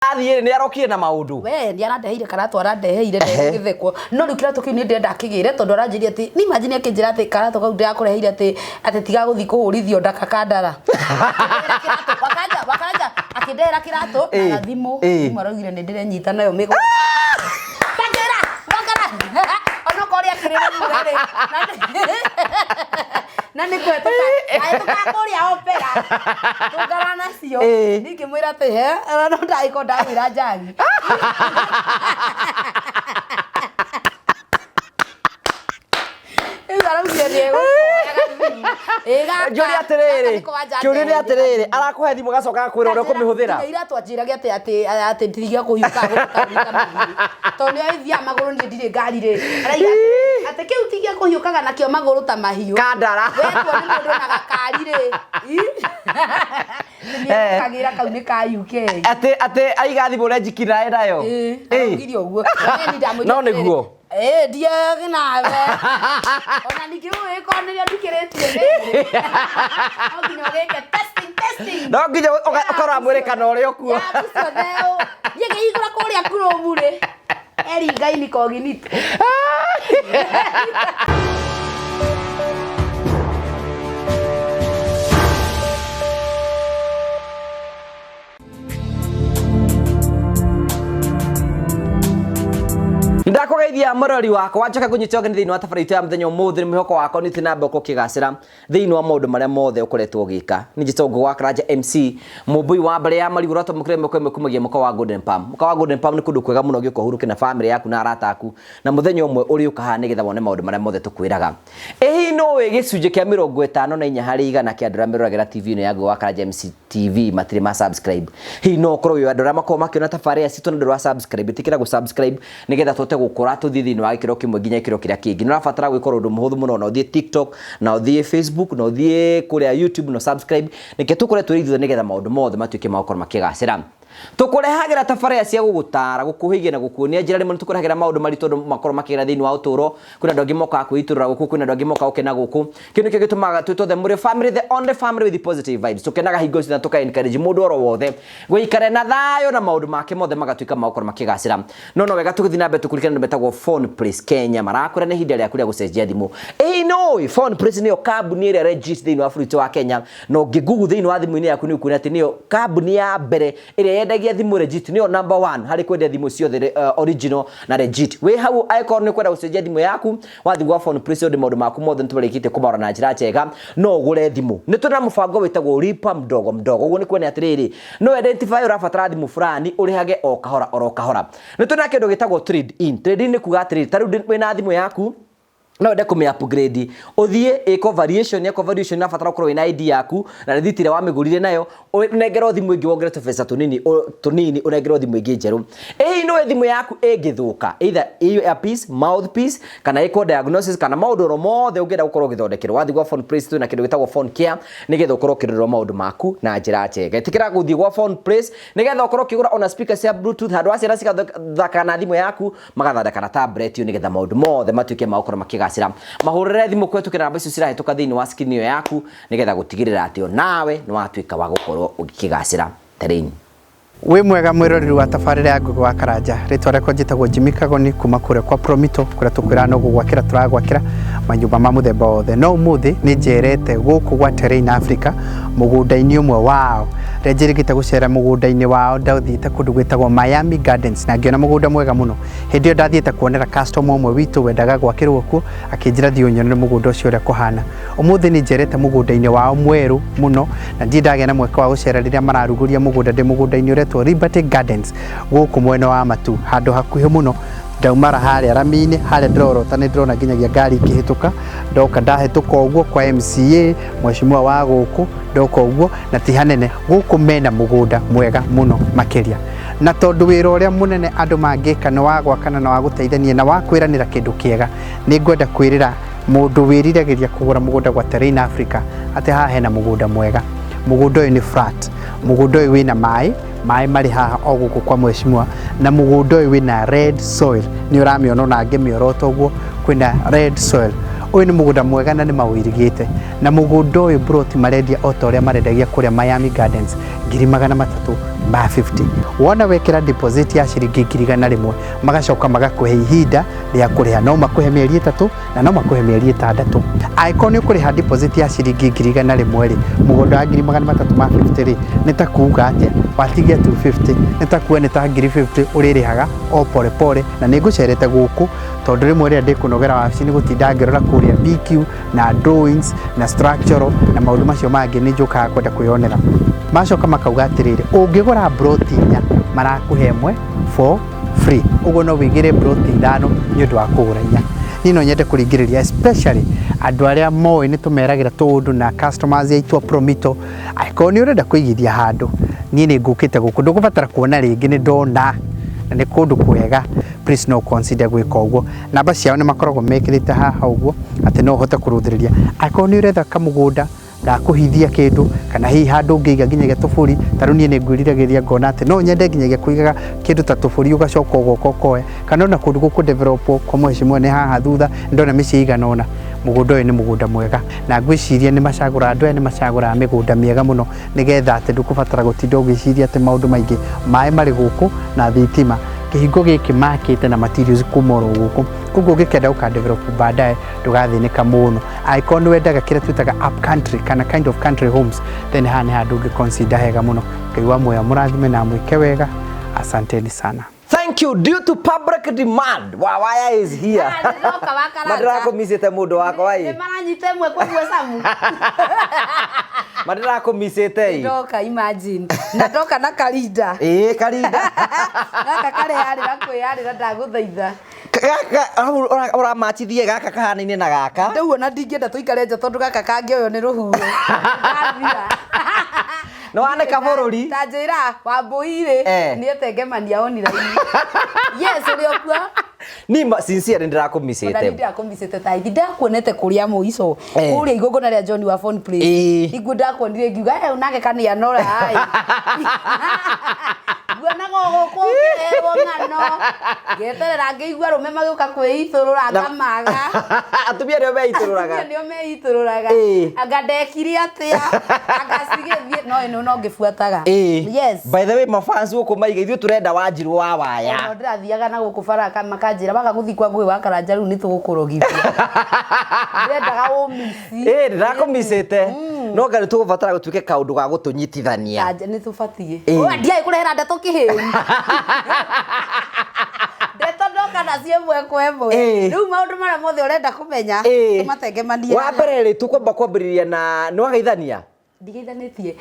Athiĩ nĩ arokire na maũndũ. We nĩ arandeheire karatũ, arandeheire ndegũgĩthekwo, no rĩu kĩratũ kĩu nĩ ndĩrenda kĩgĩre, tondũ aranjĩria atĩ ni imagine akĩnjĩra atĩ karatũ kau ndĩrakũreheire atĩ tiga gũthiĩ kũhũrithio ndaka kandara. Akĩndehera kĩratũ, wakanja wakanja, akĩndehera kĩratũ na gathimũ. Thimũ araugire nĩ ndĩrenyita nayo mĩgwate. Ndakĩra wakara onokorwo rĩa kĩrĩrĩ rĩ na nĩ kũhetũka ahĩtũka kũrĩa opera tũngara nacio. Niĩ ngĩmwĩra atĩ he ona no ndagĩkorwo ndagwĩra njagi. Rĩu araugire nĩ egũkoya gathimũ. Ĩ gaka Njũria gaka atĩrĩrĩ, nĩko wanja kĩũria nĩ ndeheire atĩrĩrĩ, gathimũ. Arakũhe thimũ gacoka agakwĩra ũrĩa ũkũmĩhũthĩra. Nginya ira twanjĩrage atĩ ndirige kũhiũka gũkũ taũni ta mahiũ, tondũ nĩo ĩthiaga magũrũ, niĩ ndirĩ ngari rĩ. Araiga atĩ kĩu ti gĩa kũhiũkaga nakĩo magũrũ ta mahiũ. Kandara. Wetwo nĩ mũndũ na gakari rĩ, nĩegũkagĩra kau nĩ ka UK. Atĩ aiga thimũ ũrĩa naĩ nayo. Ĩĩ, araugire ũguo. Na niĩ ndamwĩrire No atĩrĩrĩ, nĩguo. Ĩĩ, ndiagi nawe ona ningĩ ũgĩkorwo nĩrĩo ndikĩrĩtie rĩrĩ, no nginya ũgĩke testing, testing. No nginya ũkarora mwĩrĩ kana ũrĩ o kuo. Yaku ciothe niĩ ngĩhingũra kũrĩa Chrome rĩ, eringa incognito. Ndakũgeithia mũrori wakwa, njoke ngũnyite ũgeni thĩinĩ wa tabarĩra itũ ya mũthenya ũmũthĩ. Nĩ mwĩhoko wakwa nĩ na mbere ũkĩgacĩra thĩinĩ wa maũndũ marĩa mothe ũkoretwo ũgĩka. Nĩ njĩtagwo Ngũgĩ wa Karanja MC, mũmbũi wa mbarĩ ya marigũ, ũrĩa twamũkĩra ĩmwe kwa ĩmwe kumagia mũkawa wa Golden Palm. Mũkawa wa Golden Palm nĩ kũndũ kwega mũno ũngĩũka ũhurũke na famĩlĩ yaku na arata aku, na mũthenya ũmwe ũrĩũka haha nĩgetha wone maũndũ marĩa mothe tũkwĩraga. Ĩ hihi nĩ ũĩ gĩcunjĩ kĩa 54% kĩa andũ arĩa meroragĩra TV ĩno ya Ngũgĩ wa Karanja MC TV matirĩ ma subscribe? Hihi no ũkorwo wĩ andũ arĩa makoragwo makĩona tabarĩra citũ na ndũrĩ wa subscribe? Ĩtĩkĩra gũ subscribe nĩgetha tũhote gũkũra tũthiĩ thĩinĩ wa gĩkĩro kĩmwe nginya gĩkĩro kĩrĩa kĩngĩ. Nĩ ũrabatara gwĩka ũndũ mũhũthũ mũno, na ũthiĩ TikTok, na ũthiĩ Facebook, na ũthiĩ kũrĩa YouTube na subscribe, nĩkĩo tũkũre twĩ ithuothe nĩgetha maũndũ mothe matuĩke ma gũkorwo makĩgacĩra. Tũkũrehagĩra tabarĩra cia gũgũtaara, gũkũhĩgia na gũkuonia njĩra. Rĩmwe nĩ tũkũrehagĩra maũndũ maritũ andũ makorwo makĩgera thĩinĩ wa ũtũũro. Kwĩna andũ angĩ mokaga kwĩitũrũra gũkũ, kwĩna andũ angĩ mokaga gũkena gũkũ. Kĩu nĩkĩo gĩtũmaga twĩtwo the Mũrĩo family, the only family with positive vibes. Tũkenaga hingo ciothe na tũka encourage mũndũ oro wothe gũikare na thayũ na maũndũ make mothe magatuĩka ma gũkorwo makĩgacĩra. No no wega tũgĩthiĩ na mbere tũkũririkane andũ metagwo Phone Place Kenya marakwĩra nĩ ihinda rĩaku rĩa gũcenjia thimũ. Ĩĩ nĩ ũĩ Phone Place nĩyo kambuni ĩrĩa legit thĩinĩ wa bũrũri wa Kenya, na ũngĩ google thĩinĩ wa thimũ-inĩ yaku nĩ ũkuona atĩ nĩyo kambuni ya mbere ĩrĩa yendagia thimũ legit, nĩyo number one harĩ kwendia thimũ ciothe original na legit. Wĩ hau angĩkorwo nĩ ũkwenda gũcenjia thimũ yaku, wathiĩ gwa Phone Place ũndĩ maũndũ maku mothe nĩ tũmarĩkĩtie kũmarora na njĩra njega, no ũgũre thimũ. Nĩ tũrĩ na mũbango wĩtagwo lipa mdogo mdogo. Ũguo nĩ kuonania atĩrĩrĩ, no identify ũrabatara thimũ fulani ũrĩhage o kahora oro kahora. Nĩ tũrĩ na kĩndũ gĩtagwo trade in. Trade in nĩ kuga atĩrĩrĩ, ta rĩu wĩna thimũ yaku no wende kũmĩ upgrade, ũthiĩ ĩko variation, ĩko variation ĩrabatara ũkorwo wĩna ID yaku na rĩthiti ĩrĩa wamĩgũrire nayo, ũnengerwo thimũ ĩngĩ wongerere tũbeca tũnini tũnini, ũnengerwo thimũ ĩngĩ njerũ. Ĩ hihi nĩũĩ thimũ yaku ĩngĩthũka, either earpiece, mouthpiece, kana ĩkwo diagnosis, kana maũndũ oro mothe ũngĩenda gũkorwo ũgĩthondekerwo, wathiĩ gwa Phone Place twĩna kĩndũ gĩtagwo Phone Care nĩgetha ũkorwo ũkĩrorerwo maũndũ maku na njĩra njega. Ĩtĩkĩra gũthiĩ gwa Phone Place nĩgetha ũkorwo ũkĩgũra ona speaker cia bluetooth, handũ ha ciana cigathaka na thimũ yaku magathondeka na tablet ĩyo nĩgetha maũndũ mothe matuĩke ma gũkorwo makĩgacĩra. Mahũrĩre thimũ kũhetũkĩra namba icio cirahĩtũka thĩinĩ wa screen ĩyo yaku nĩgetha gũtigĩrĩra atĩ onawe nĩ watuĩka wa gũkorwo ũgĩkĩgacĩra. Terrain. Wĩ mwega mwĩroreri wa tabarĩra ya Ngũgĩ wa Karanja. Rĩtwa rĩakwa njĩtagwo Jimmy Kagoni kuma kũrĩa kwa Promito, kũrĩa tũkwĩraga no gũgwakĩra tũragwakĩra manyũmba ma mũthemba wothe. No ũmũthĩ nĩ njerete gũkũ gwa Terrain Africa mũgũnda-inĩ ũmwe wao. Rĩrĩa njĩrĩgĩte gũcera mũgũnda-inĩ wao ndathiĩte kũndũ gwĩtagwo Miami Gardens na ngĩona mũgũnda mwega mũno. Hĩndĩ ĩyo ndathiĩte kuonera customer ũmwe witũ wendaga gwakĩrwo kuo, akĩnjĩra thiĩ ũnyonere mũgũnda ũcio ũrĩa kũhana. Ũmũthĩ nĩ njerete mũgũnda-inĩ wao mwerũ mũno na ndirĩ ndagĩa na mweke wa gũcera rĩrĩa mararugũria mũgũnda. Ndĩ mũgũnda-inĩ ũretwo Liberty Gardens gũkũ mwena wa Matu, handũ hakuhĩ mũno. Ndaumara harĩa rami-inĩ, harĩa ndĩrorota nĩ ndĩrona nginyagia ngari ikĩhĩtũka. Ndoka ndahĩtũka ũguo kwa MCA, mheshimiwa wa gũkũ, ndoka ũguo na ti hanene. Gũkũ mena mũgũnda mwega mũno makĩria. Na tondũ wĩra ũrĩa mũnene andũ mangĩka nĩ wa gwakana na wa gũteithania na wa kwĩranĩra kĩndũ kĩega, nĩ ngwenda kwĩrĩra mũndũ wĩriragĩria kũgũra mũgũnda gwa Terrain Africa atĩ haha hena mũgũnda mwega. Mũgũnda ũyũ nĩ flat, mũgũnda ũyũ wĩna maĩ, maĩ marĩ haha o gũkũ kwa mheshimiwa, na mũgũnda ũyũ wĩna red soil, nĩ ũramĩona ona ngĩmĩorota ũguo kwĩna red soil. Ũyũ nĩ mũgũnda mwega na nĩ mawĩirigĩte, na mũgũnda ũyũ mburoti marendia o ta ũrĩa marendagia kũrĩa Miami Gardens, 350,000. Wona wekĩra deposit ya ciringi 100,000, magacoka magakũhe ihinda rĩa kũrĩha, no makũhe mĩeri 3 na no makũhe mĩeri 6. Angĩkorwo nĩ ũkũrĩha deposit ya ciringi 100,000 rĩ, mũgũnda wa 350,000 rĩ, nĩ ta kuga atĩa? Watigia 250, nĩ ta kuga nĩ ta 50,000 ũrĩrĩhaga o pole pole. Na nĩ ngũcerete gũkũ tondũ rĩmwe rĩrĩa ndĩkũnogera wabici nĩ gũtinda ngĩrora kũrĩa BQ na drawings na structural na maũndũ macio mangĩ, nĩ njũkaga kwenda kwĩyonera. Macoka makauga atĩrĩrĩ, ũngĩgũra mburoti 4 marakũhe 1 for free, ũguo no wĩigĩre mburoti 5 nĩ ũndũ wa kũgũra 4. Niĩ no nyende kũringĩrĩria especially andũ arĩa moĩ nĩ tũmeragĩra tũũndũ na customers aitũ a Promito, angĩkorwo nĩ ũrenda kũigithia handũ, niĩ nĩ ngũkĩte gũkũ, ndũgũbatara kuona rĩngĩ, nĩ ndona na nĩ kũndũ kwega, please no consider gwĩka ũguo. Namba ciao nĩ makoragwo mekĩrĩte haha ũguo atĩ no ũhote kũrũthĩrĩria angĩkorwo nĩ ũretha kamũgũnda ga kũhithia kĩndũ, kana hihi handũ ũngĩiga nginyagia tũbũri. Ta rĩu niĩ nĩ ngwĩriragĩria ngona atĩ no nyende nginyagia kũigaga kĩndũ ta tũbũri, ũgacoka ũgoka ũkoya, kana ona kũndũ gũkũ develop kwa mheshimiwa nĩ haha thutha ndona mĩciĩ igana ũna. Mũgũnda ũyũ nĩ mũgũnda mwega na ngwĩciria nĩ macagũraga, andũ aya nĩ macagũraga mĩgũnda mĩega mũno, nĩgetha atĩ ndũkũbatara gũtinda ũgĩciria atĩ maũndũ maingĩ. Maĩ marĩ gũkũ na thitima, kĩhingo gĩkĩ makĩte na materials kuma oro gũkũ, koguo ũngĩkenda gũka develop baadaye ndũgathĩnĩka mũno. Angĩkorwo nĩ wendaga kĩrĩa twĩtaga up country kana kind of country homes, then haha nĩ handũ ũngĩ consider hega mũno. Ngai wa muoyo amũrathime na amwĩke wega. Asanteni sana. Thank you. Due to public demand, Wawaya is here. Ah, nĩndoka wa Karanja. Mandĩrakũmicĩte mũndũ wakwa Nĩ ĩ. maranyita ĩmwe kwa ĩmwe Samu. Mandĩrakũmicĩte ĩ. Ndoka, imagine. Na ndoka na karinda. Ĩ karinda. Gaka kareyarĩra kwĩyarĩra, ndagũthaitha. Gaka hau ũramachithie gaka kahanaine na gaka. Rĩu ona ndingĩenda tũikare nja tondũ gaka kangĩoywo nĩ rũhuho. Gathira. Nĩ wanĩka bũrũri. Ta njĩra Wambũi rĩ, nĩ etengemania online. Yes, ũrĩ o kuo. Ni sincere ndĩrakũmicĩte. Ona ndĩrakũmicĩte ta ithi ndakuonete kũrĩa mũico. Kũrĩa igongona rĩa John wa Phone Place. Iguo ndakuonire ngiuga nake kanianora ai. Nguonaga o gũkũ ũkĩherwo ng'ano. Ngeterera ngĩigua arũme magĩũka kwĩitũrũra ngamaga. Atumia nĩo meitũrũraga. Atumia nĩo meitũrũraga. Anga ndekire atĩa? Anga cigĩthiĩ no ĩno no ngĩbuataga. Yes. By the way, mafans gũkũ maiga ithuĩ tũrenda Wanjirũ wa Waya. Ona ndĩrathiaga na gũkũ bara makanjĩra waga gũthiĩ kwa Ngũgĩ wa Karanja rĩu nĩ tũgũkũrogithia. Ndĩrendaga ũmici. Ndĩrakũmicĩte. No nga nĩ tũgũbatara gũtuĩke kaũndũ ga gũtũnyitithania. Anja nĩ tũbatiĩ. Ndiaĩ kũrehera ndeto kĩhĩu. Ndeto ndoka nacio ĩmwe kwa ĩmwe. Rĩu maũndũ marĩa mothe ũrenda kũmenya tũmatengemanie. Wa mbere rĩ, tũkwamba kwambĩrĩria na nĩ wageithania? Ndigeithanĩtie.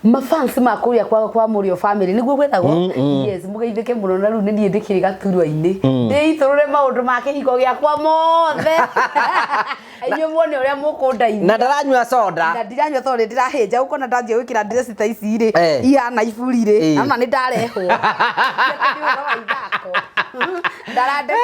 Mafans ma kũrĩa kwa Mũrĩo family nĩguo gwĩtagwo. Yes, mũgeithĩke mũno na rĩu nĩ niĩ ndĩkĩrĩ gaturwa-inĩ. Ndĩitũrũre maũndũ ma kĩhiko gĩakwa mothe. Inyuĩ muone ũrĩa mũkũndeithia. Na ndaranyua soda. Na ndiranyua tondũ nĩ ndĩrahĩnja ũkona ndanjia gwĩkĩra dress ta ici rĩ, ihana iburi rĩ, ama nĩ ndarehwo. Nĩ ũhoro wa ithako. Ndarandekia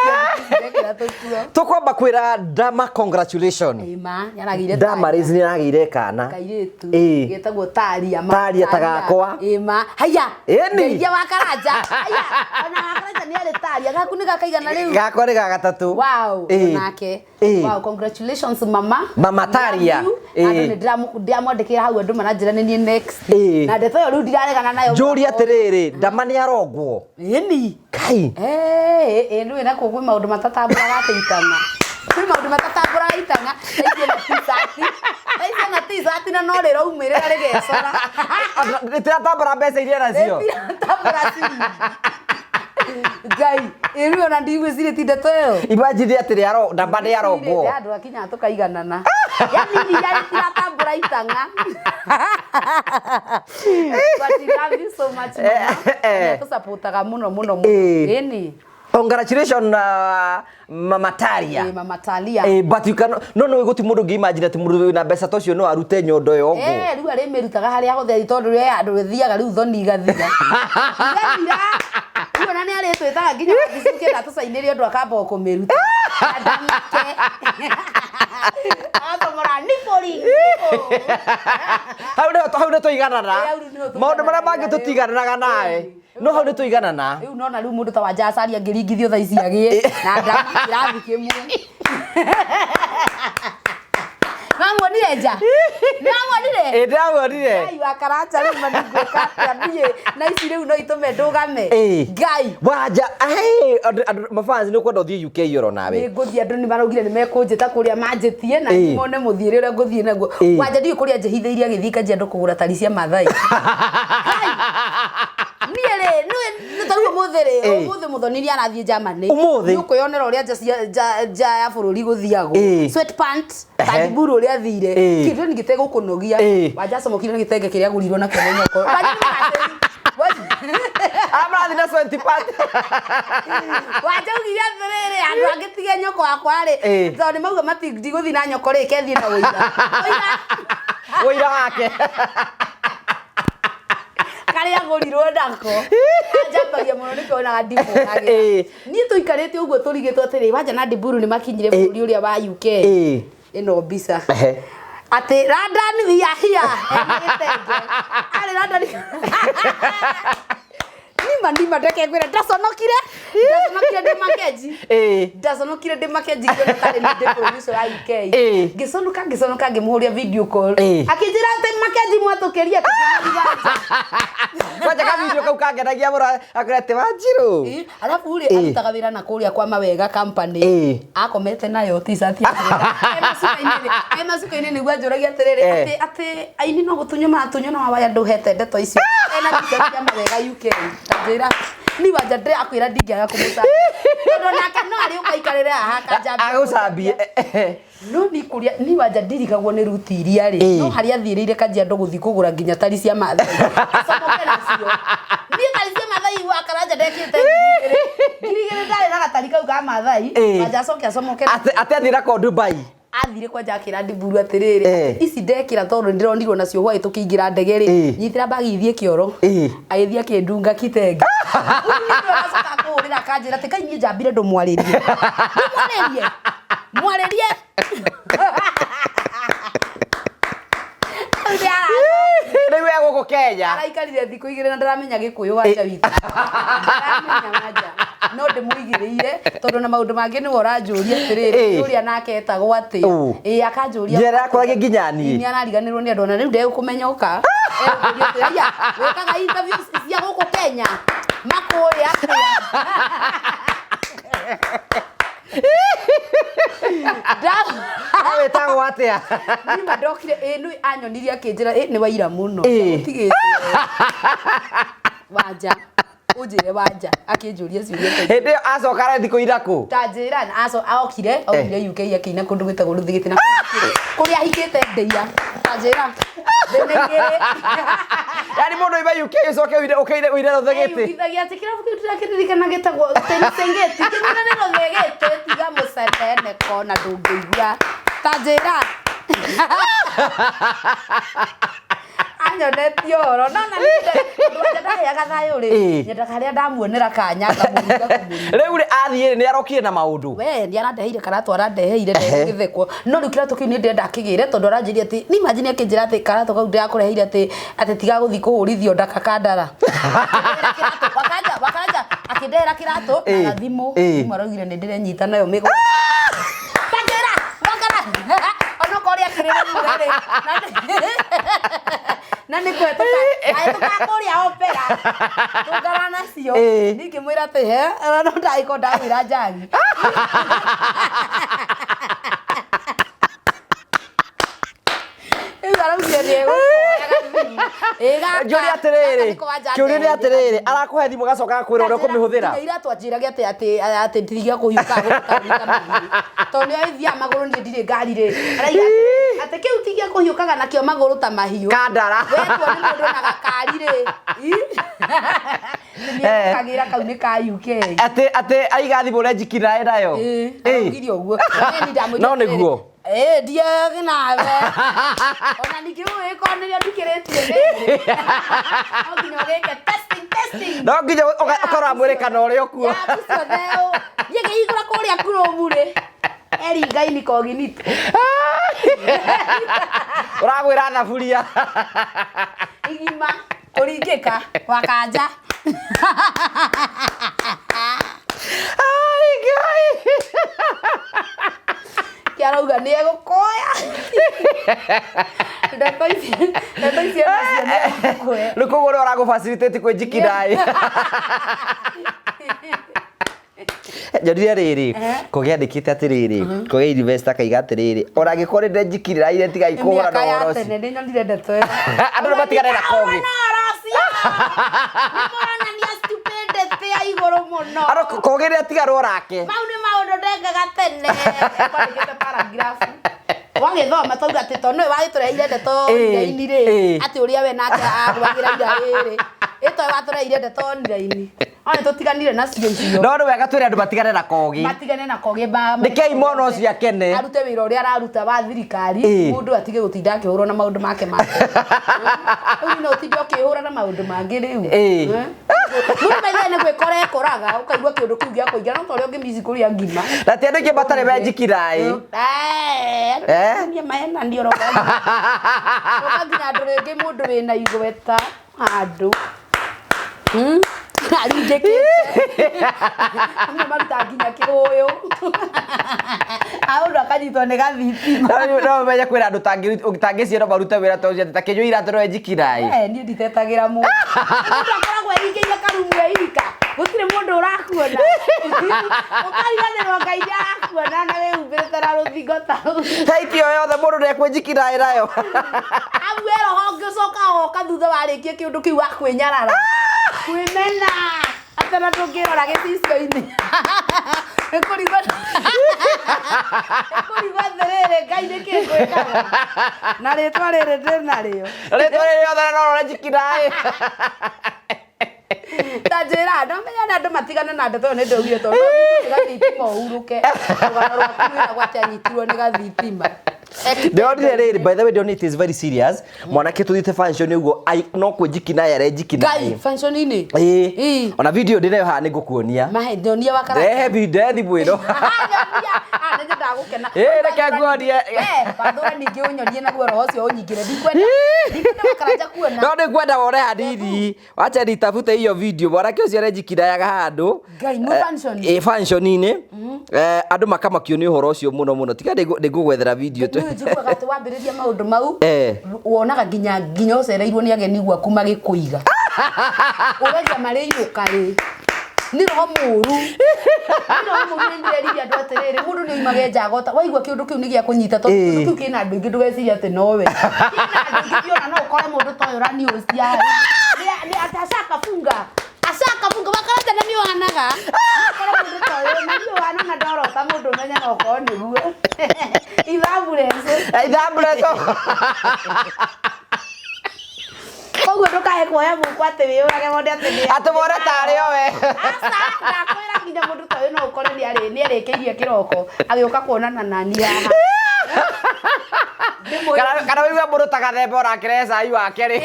ndekĩra tũkuo. Tũkwamba kwĩra Dama congratulations. Ĩma, nĩaragĩire Dama rĩ nĩaragĩire kana. Kairĩtu. Getagwo Taria. Taria ta gakwa. Ĩma. Haiya. Ĩni. Ngeithia wa Karanja. Haiya. Ona wa Karanja nĩarĩ Taria. Gaku nĩ gakaigana rĩu. Gakwa nĩ ga gatatũ. Wow. Onake. Wow, congratulations mama. Mama Taria. Andũ nĩ ndĩramwandĩkĩra hau andũ maranjĩra nĩ niĩ next. Na ndeto ĩyo rĩu ndiraregana nayo. Njũrie atĩrĩrĩ, Dama nĩ arongwo? Ĩni. Kai. Rĩu nakuo kwĩ maũndũ matatambũraga atĩ itang'a. Kwĩ maũndũ matatambũraga itang'a. Thaa ici ena t-shirt. Thaa ici ena t-shirt na no rĩraumĩrĩra rĩgecora. Rĩtiratambũra mbeca iria nacio. Rĩtiratambũra ciringi. Ngai, ĩrĩu ona ndigwĩcirĩtie ndeto ĩyo. Imagine atĩrĩ Dama nĩ arongwo. Andũ akinya tũkaiganana. Yaani iria rĩtiratambũra itang'a. But we love you so much, mama. Nĩ tũcapotaga mũno mũno mũno. Ĩni. Congratulations Mama Taria. Mama Taria. But you can no guti mundu ngi imagine ati mundu wina mbeca ta ucio no arute nyondo ĩyo ũguo. Rĩu arĩmĩrutaga harĩa hothe tondũ rĩ andũ rĩthiaga rĩu thoni igathira. Igathira. Rĩu ona nĩ arĩtwĩtaga nginya wabici ũkĩenda tũcainĩre ũndũ akamba kũmĩruta. Andamike. Agacomora nipple. Hau nĩho hau nĩ tũiganana. Maũndũ marĩa mangĩ tũtigananaga nawe. No hau nĩ tũiganana. Rĩu nona rĩu mũndũ ta Wanja Acaria angĩringithio thaa ici agĩe na ndama kĩrathi kĩmwe. Nĩwamuonire nja? Nĩwamuonire? Ĩ ndĩramuonire. Ngai wa Karanja rĩu ma nĩngwĩka atĩa niĩ na ici rĩu no itũme ndũgame. Ĩ. Ngai. Wanja, ai, andũ andũ mafans nĩ ũkwenda ũthiĩ UK oro nawe. Nĩ ngũthiĩ andũ nĩ maraugire nĩ mekũnjĩta kũrĩa manjĩtie na Ĩ. mone mũthiĩre ũrĩa ngũthiĩ naguo. Ĩ. Wanja ndiũĩ kũrĩa njĩhithĩirie agĩthiĩ Kajiado kũgũra tari cia Mathai. Ngai. Niĩ rĩ, nĩũĩ nĩ ta rĩu ũmũthĩ rĩ, Ĩ. ũmũthĩ Mũthoni nĩ arathiĩ Germany. Ũmũthĩ? Nĩ ũkwĩyonera ũrĩa nja cia nja nja ya bũrũri gũthiagwo. Ĩ. Sweatpant, Ehe. Tandiburu ũrĩa athire. Ĩ. Kĩndũ nĩ gĩtegũkũnogia. Ĩ. Wanja acomokire na gĩtenge kĩrĩa agũrirwo nakĩo nĩ nyoko. Wanja nĩ mũgacĩru. Amarathi na sweatpant. Wanja augire atĩrĩrĩ andũ angĩ tige nyoko wakwa rĩ Ĩ. tondũ nĩ mauga ndigũthiĩ na nyoko rĩ kethiĩ na ũira. Ũira Ũira wake. karĩa agũrirwo nako. Anjambagia mũno nĩkĩo onaga ndimũhagĩra. Ĩ. Niĩ tũikarĩte ũguo tũrigĩtwo atĩrĩ Wanja na Ndiburu nĩ makinyire bũrũri ũrĩa wa UK. Ĩ. Ĩno mbica. Ehe. Atĩ London we are here. Ena gĩtenge. Arĩ London. Nima nima ndeke ngwĩre ndaconokire. Ndaconokire ndĩ Makenji. Ĩ. Ndaconokire ndĩ Makenji ngĩona tarĩ niĩ ndĩ bũrũri ũcio wa UK. Ĩ. Ngĩconoka ngĩconoka ngĩmũhũria video call. Ĩ. Akĩnjĩra atĩ Makenji mwatũkĩria tũkĩmũriga nja. Kwanja ka video kau kangenagia mũno akwĩra atĩ Wanjirũ. Ĩ, Alafu uri Ĩ. arutaga wĩra na kũrĩa kwa Mawega company. Ĩ. Akomete nayo t-shirt yake. E macuka-inĩ nĩguo anjũragia atĩrĩrĩ Eh. atĩ atĩ aini no gũtunywo maratunywo no waya ndũhete ndeto icio. Ena t-shirt ya Mawega UK. Anjĩra ni wanja ndĩrakwĩra ndingĩaga kũmũcambia. Tondũ nake no arĩ ũkaikarĩre haha akanjambia. Agũcambie. No ni kũrĩa ni wanja ndirigagwo nĩ ruti iria rĩ Ĩ. no harĩa athiĩrĩire Kajiado gũthiĩ kũgũra nginya tari cia Mathai acomoke nacio niĩ tari cia Mathai wa Karanja ndekĩte 2000 ndarĩ na gatari kau ka Mathai Ĩ. wanja acoke acomoke Atĩ atĩ athiĩ nako Dubai. athire kwanja akĩra Ndiburu atĩrĩrĩ Eh. ici ndekĩra tondũ nĩndĩronirwo nacio hwaĩ tũkĩingĩra ndege rĩ Ĩ. nyitĩra mbagi ithiĩ kĩoro Ĩ. agĩthiĩ akĩndunga kitenge acoka kũhũrĩra akanjĩra atĩ kai niĩ njambire ndũmwarĩrie ndũmwarĩrie mwarĩrie Rĩu nĩara- Rĩu e gũkũ Kenya. araikarire thikũ igĩrĩ na ndaramenya gĩkũyũ wanja witũ ndaramenya wanja no ndĩmũigĩrĩire tondũ na maũndũ mangĩ nĩwe ũranjũria atĩrĩrĩ Ĩ. ũrĩa nake etagwo atĩa Ũ. ĩ akanjũria Njĩra yakũragia nginya niĩ. nĩ arariganĩrwo nĩ andũ ona rĩu ndegũkũmenya ũka Egũkũria atĩrĩ, "Aya, wĩkaga interview cia gũkũ Kenya makũĩ atĩa Nda- Wĩtagwo atĩa? Nima ndokire ĩ nĩ anyonirie akĩnjĩra ĩ nĩ waira mũno Ĩ. ũtigĩte wanja ũnjĩre wanja akĩnjũria ciũria ta icio. Hĩndĩ ĩyo acoka ara thikũ irakũ. ta njĩra na aco aokire aumire UK akĩina kũndũ gwĩtagwo Rũthigĩtĩ na kũrĩa ahikĩte ndeia ta njĩra thĩna igĩrĩ Yaani mũndũ oima UK ũcoke ũire ũkĩire ũire Rũthĩgĩtĩ. Eyugithagia atĩ kĩrabu kĩu ndĩrakĩririkana gĩtagwo Sengeti kĩmwĩra nĩ Rũthĩgĩtĩ tiga mũcenene kona ndũngĩigua ta njĩra anyonetie ũhoro no na niĩ ndaheaga thayũ rĩ Ĩ. nyendaga harĩa ndamuonera kanya ngamũringa kũmũringa Rĩu rĩ athiĩ rĩ nĩ arokire na maũndũ. we nĩ arandeheire karatũ arandeheire ndegũgĩthekwo no rĩu kĩratũ kĩu nĩ ndĩrenda akĩgĩre tondũ aranjĩria atĩ ni imagine akĩnjĩra atĩ karatũ kau ndĩrakũreheire atĩ atĩ tiga gũthiĩ kũhũrithio ndaka kandara Akĩndehera kĩratũ, wakanja wakanja akĩndehera kĩratũ Ĩ. na gathimũ Ĩ. thimũ araugire nĩ ndĩrenyita nayo mĩgwa Tanjĩra wakara onokorwo ũrĩa akĩrĩrĩmure rĩ na nĩ kũhetũka ahĩtũka kũrĩa opera tũngana nacio Ĩ. ningĩ mwĩra atĩ he ona no ndagĩkorwo ndagwĩra njagi rĩu araugire nĩ egũkuoya gathimũ. Ĩ gaka, Njũria gaka atĩrĩrĩ, nĩko wanja kĩũria nĩ ndeheire atĩrĩrĩ, gathimũ. arakũhe thimũ gacoka agakwĩra ũrĩa ũkũmĩhũthĩra. Nginya ira twanjĩrage atĩ atĩ atĩ ndiga kũhiũka gũkũ mahiũ tondũ nĩo ĩthiaga magũrũ niĩ ndirĩ ngari rĩ araiga atĩ- atĩ kĩu ti gĩa kũhiũkaga nakĩo magũrũ ta mahiũ Kandara. wetwo nĩ mũndũ na gakari rĩ nĩkagĩra kau nĩ ka UK Atĩ atĩ aiga thimũ ũrĩa naĩ nayo. Ĩ, Ĩ. araugire ũguo Na niĩ ndamwĩrire No atĩrĩrĩ, nĩguo. Ĩ, ndiagi nawe ona ningĩ ũgĩkorwo nĩrĩo ndikĩrĩtie rĩrĩ no nginya ũgĩke testing testing No nginya ũkarora mwĩrĩ kana ũrĩ ũkuo. Yaku ciothe ũ. Niĩ ngĩhingũra kũrĩa Chrome rĩ eringa incognito Ũragwĩra thaburia. igima kũringĩka wakanja Ai Ngai. kĩarauga nĩ egũkoya Ndeto ici, ndeto ici ena nacio nĩ kũhe. Rĩu koguo ũrĩa ũragũ facilitate kwĩnjikira ĩ. Njorire rĩrĩ, Kogi andĩkĩte atĩrĩrĩ, Kogi Investor akaiga atĩrĩrĩ, ona angĩkorwo nĩ ndenjikire ire tigai kũhũra Mĩaka na ya ũhoro ũcio. tene nĩ nyonire ndeto ĩyo. Andũ nĩ matigane na Kogi. Nĩ mũronania stupidity ya igũrũ mũno. Andũ Kogi nĩ atigarwo rake. Mau nĩ maũndũ ndekaga tene. Kwandĩkĩte paragraph. Wagĩthoma tauga atĩ tondũ nĩwe wagĩtũreheire ndeto online rĩ, atĩ ũrĩa we nake agwagĩra ira rĩrĩ. Ĩtoĩ watũreheire ndeto online. No nĩ tũtiganire nacio icio. No nĩ wega twĩre andũ matigane na Kogi. Matigane na Kogi ba. Rekei mwana ũcio akene. Arute wĩra ũrĩa araruta wa thirikari. Mũndũ atige gũtinda akĩhũrwo na maũndũ make ma. Rĩu no ũtinde ũkĩhũra na maũndũ mangĩ rĩu. Mũndũ maithe nĩ gwĩkora ekoraga ũkaigua kĩũndũ kĩu gĩa kũingĩra no ta ũrĩa ũngĩmici kũrĩa ngima. Na ti andũ aingĩ matarĩ menjikira ĩ. Eh? Mahenanio roka nginya andũ rĩngĩ mũndũ wĩna igweta handũ. Aringĩkĩte. Amwe marutaga nginya kĩhũyũ. Mũndũ akanyitwo nĩ gathitima. No ũmenye kwĩna andũ ũtangĩciĩ no marute wĩra ta ũcio atĩ ta kĩnyua iratũ no enjikira ĩ. Niĩ nditetagĩra mũndũ. Mũndũ akoragwo ehingĩire karumu e ika. Gũtirĩ mũndũ ũrakuona. Ũkariganĩrwo Ngai nĩ arakuona na wĩhumbĩrĩte na rũthingo ta rũu. Taiti o yothe mũndũ nĩekwĩnjikira ĩ nayo. Amu we roho ũngĩcoka woka thutha warĩkia kĩũndũ kĩu wa kwĩnyarara. Kwĩmena. Atĩ ona ndũngĩrora gĩcicio-inĩ. Nĩ kũrigwo atĩrĩrĩ, Ngai nĩkĩ ngwĩkaga? Na rĩtwa rĩrĩ ndĩnarĩo. Rĩtwa rĩrĩ rĩothe no ũrenjikira ĩ. Ta njĩra, no menya na andũ matigane na ndeto ĩyo nĩ ndaugire tondũ nĩ gathitima ũhurũke. Rũgano rwaku rwĩragwo atĩ anyitirwo nĩ gathitima. Ndĩronire rĩrĩ, by the way, ndĩronire it is very serious. Mwanake tũthiĩte function ũguo no kwĩnjikina arenjikina. Ngai, function-inĩ? Ĩĩ. Ona video ndĩnayo haha nĩngũkuonia. Mahe, nyonia wa karata. Rehe video, rehe thimũ ĩno. Nyonia. Ah, nĩ nyendaga gũkena. Ĩĩ, reke nguonie. Wathũra ningĩ ũnyonie naguo roho ũcio ũnyingĩre. Ndikwenda, ndikwenda makaranja kuona. No nĩngwenda wone hanini. Wacha nitafute hiyo video. Mwanake ũcio arenjikinayaga handũ. Ngai, mwĩ function? Ĩĩ, function-inĩ. Andũ makamakio nĩ ũhoro ũcio mũno mũno. Tiga nĩngũgwethera video. Nĩ njiguaga atĩ wambĩrĩria maũndũ mau, wonaga nginya ũcereirwo nĩ ageni gwaku magĩkũiga. Ũgeria marĩinũka rĩ. Nĩ roho mũru. Nĩ roho mũru nĩ ndĩrerire andũ atĩrĩrĩ, mũndũ nĩ oimage nja agota. Waigua kĩũndũ kĩu nĩ gĩa kũnyita tondũ kĩũndũ kĩu kĩna andũ aingĩ ndũgecirie atĩ nowe. Kĩna andũ aingĩ biũ ona no ũkore mũndũ ta ũyũ ũraniũcia. Nĩ atĩ acakafunga. Acakafunga wakarata na nĩ ũhanaga. Ũkore mũndũ ta ũyũ na nĩ ũhana na ndorota mũndũ ũmenye no ũkorwo nĩguo. Ithambu reco. Ithambu reco. Koguo ndũkae kuoya mũkwa atĩ wĩyũrage wone atĩ nĩ Atĩ wone tarĩ o we. Aca, ndakwĩra nginya mũndũ ta ũyũ no ũkore nĩarĩkĩirie kĩroko agĩũka kuonana nani haha. Kana wĩigue mũndũ ta gathemba ũrakĩrehe cai wake rĩ.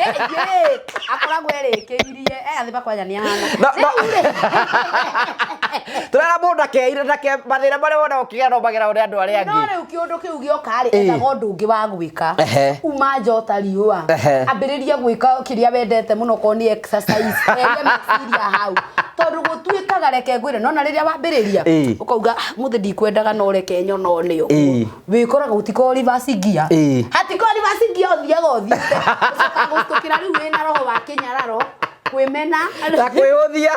Akoragwo erĩkĩirie. Gathemba kwanja nĩ ahana. No. Tũrera mũndũ ndakeire ndake mathĩna marĩa wona ũkĩgera no magera ũrĩa andũ arĩa No angĩ. rĩu kĩũndũ kĩu gĩoka rĩ, ethaga ũndũ ũngĩ wa gwĩka. Uma nja ota riũa. Ambĩrĩria gwĩka kĩrĩa wendete mũno okorwo nĩ exercise. Eheria meciria hau. Tondũ gũtuĩkaga reke ngwĩre, nona rĩrĩa wambĩrĩria, ũkauga, mũthĩ ndikwendaga no reke nyona nĩ ũguo. Wĩkoraga gũtikoragwo reverse gear. Hatikoragwo reverse gear ũthiaga ũthiĩte. Ũcokaga gũcitũkĩra rĩu wĩna roho wa kĩnyararo, kwĩmena. Na kwĩhũthia.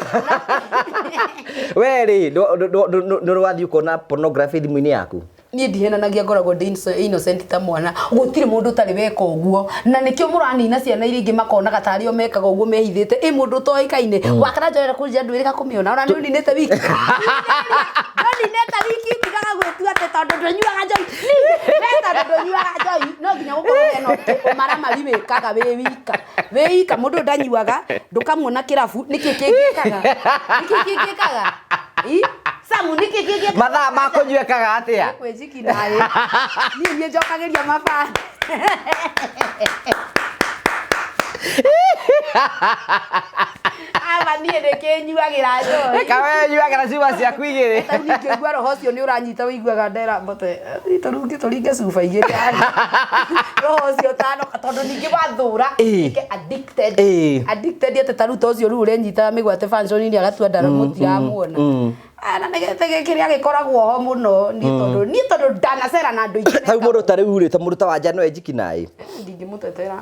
We rĩ, nĩ wathiĩ ũkona pornography thimũ-inĩ yaku? Niĩ ndihenanagia ngoragwo ndĩ innocent ta mwana. Gũtirĩ mũndũ ũtarĩ weka ũguo. Na nĩkĩo mũranina ciana iria ingĩ makonaga tarĩ o mekaga ũguo mehithĩte. Ĩ mũndũ ũtoĩkaine. Wakana njoera kũnjia ndwĩrĩga kũmĩona. Ona nĩ ũninĩte wiki. Ndũninĩte wiki tigaga gwĩtua atĩ tondũ ndũnyuaga njohi. We tondũ ndũnyuaga njohi no nginya gũkorwo hena ũmaramari wĩkaga wĩ wika. Wĩ wika mũndũ ũyũ ndanyuaga, ndũkamuona kĩrabu, nĩkĩ kĩngĩkaga? Nĩkĩ kĩngĩkaga? Samu, nĩkĩ kĩngĩkaga? Mathaa ma kũnyuĩkaga atĩa? Kwĩnjiki naĩ. Niĩ niĩ njokagĩria mabani. Aba niĩ nĩkĩnyuagĩra njohi. Kawe nyuagĩra cuba ciaku igĩrĩ. Ta rĩu ningĩigua roho ũcio nĩ ũranyita ũiguaga ndera mbote. Tũrungi tũringe cuba igĩrĩ. Roho ũcio ũtanoka tondũ ningĩ wathũra ũtuĩke addicted. Addicted atĩ ta rĩu ta ũcio rĩu ũrenyita mĩgwate function-inĩ agatua ndara mũtiramuona. Na nĩ gĩtĩ kĩrĩa gĩkoragwo ho mũno niĩ tondũ niĩ tondũ ndanacera na andũ aingĩ. Tau mũndũ ta rĩu rĩ, ta mũndũ ta Wanja no enjiki naĩ? Ndingĩmũtetera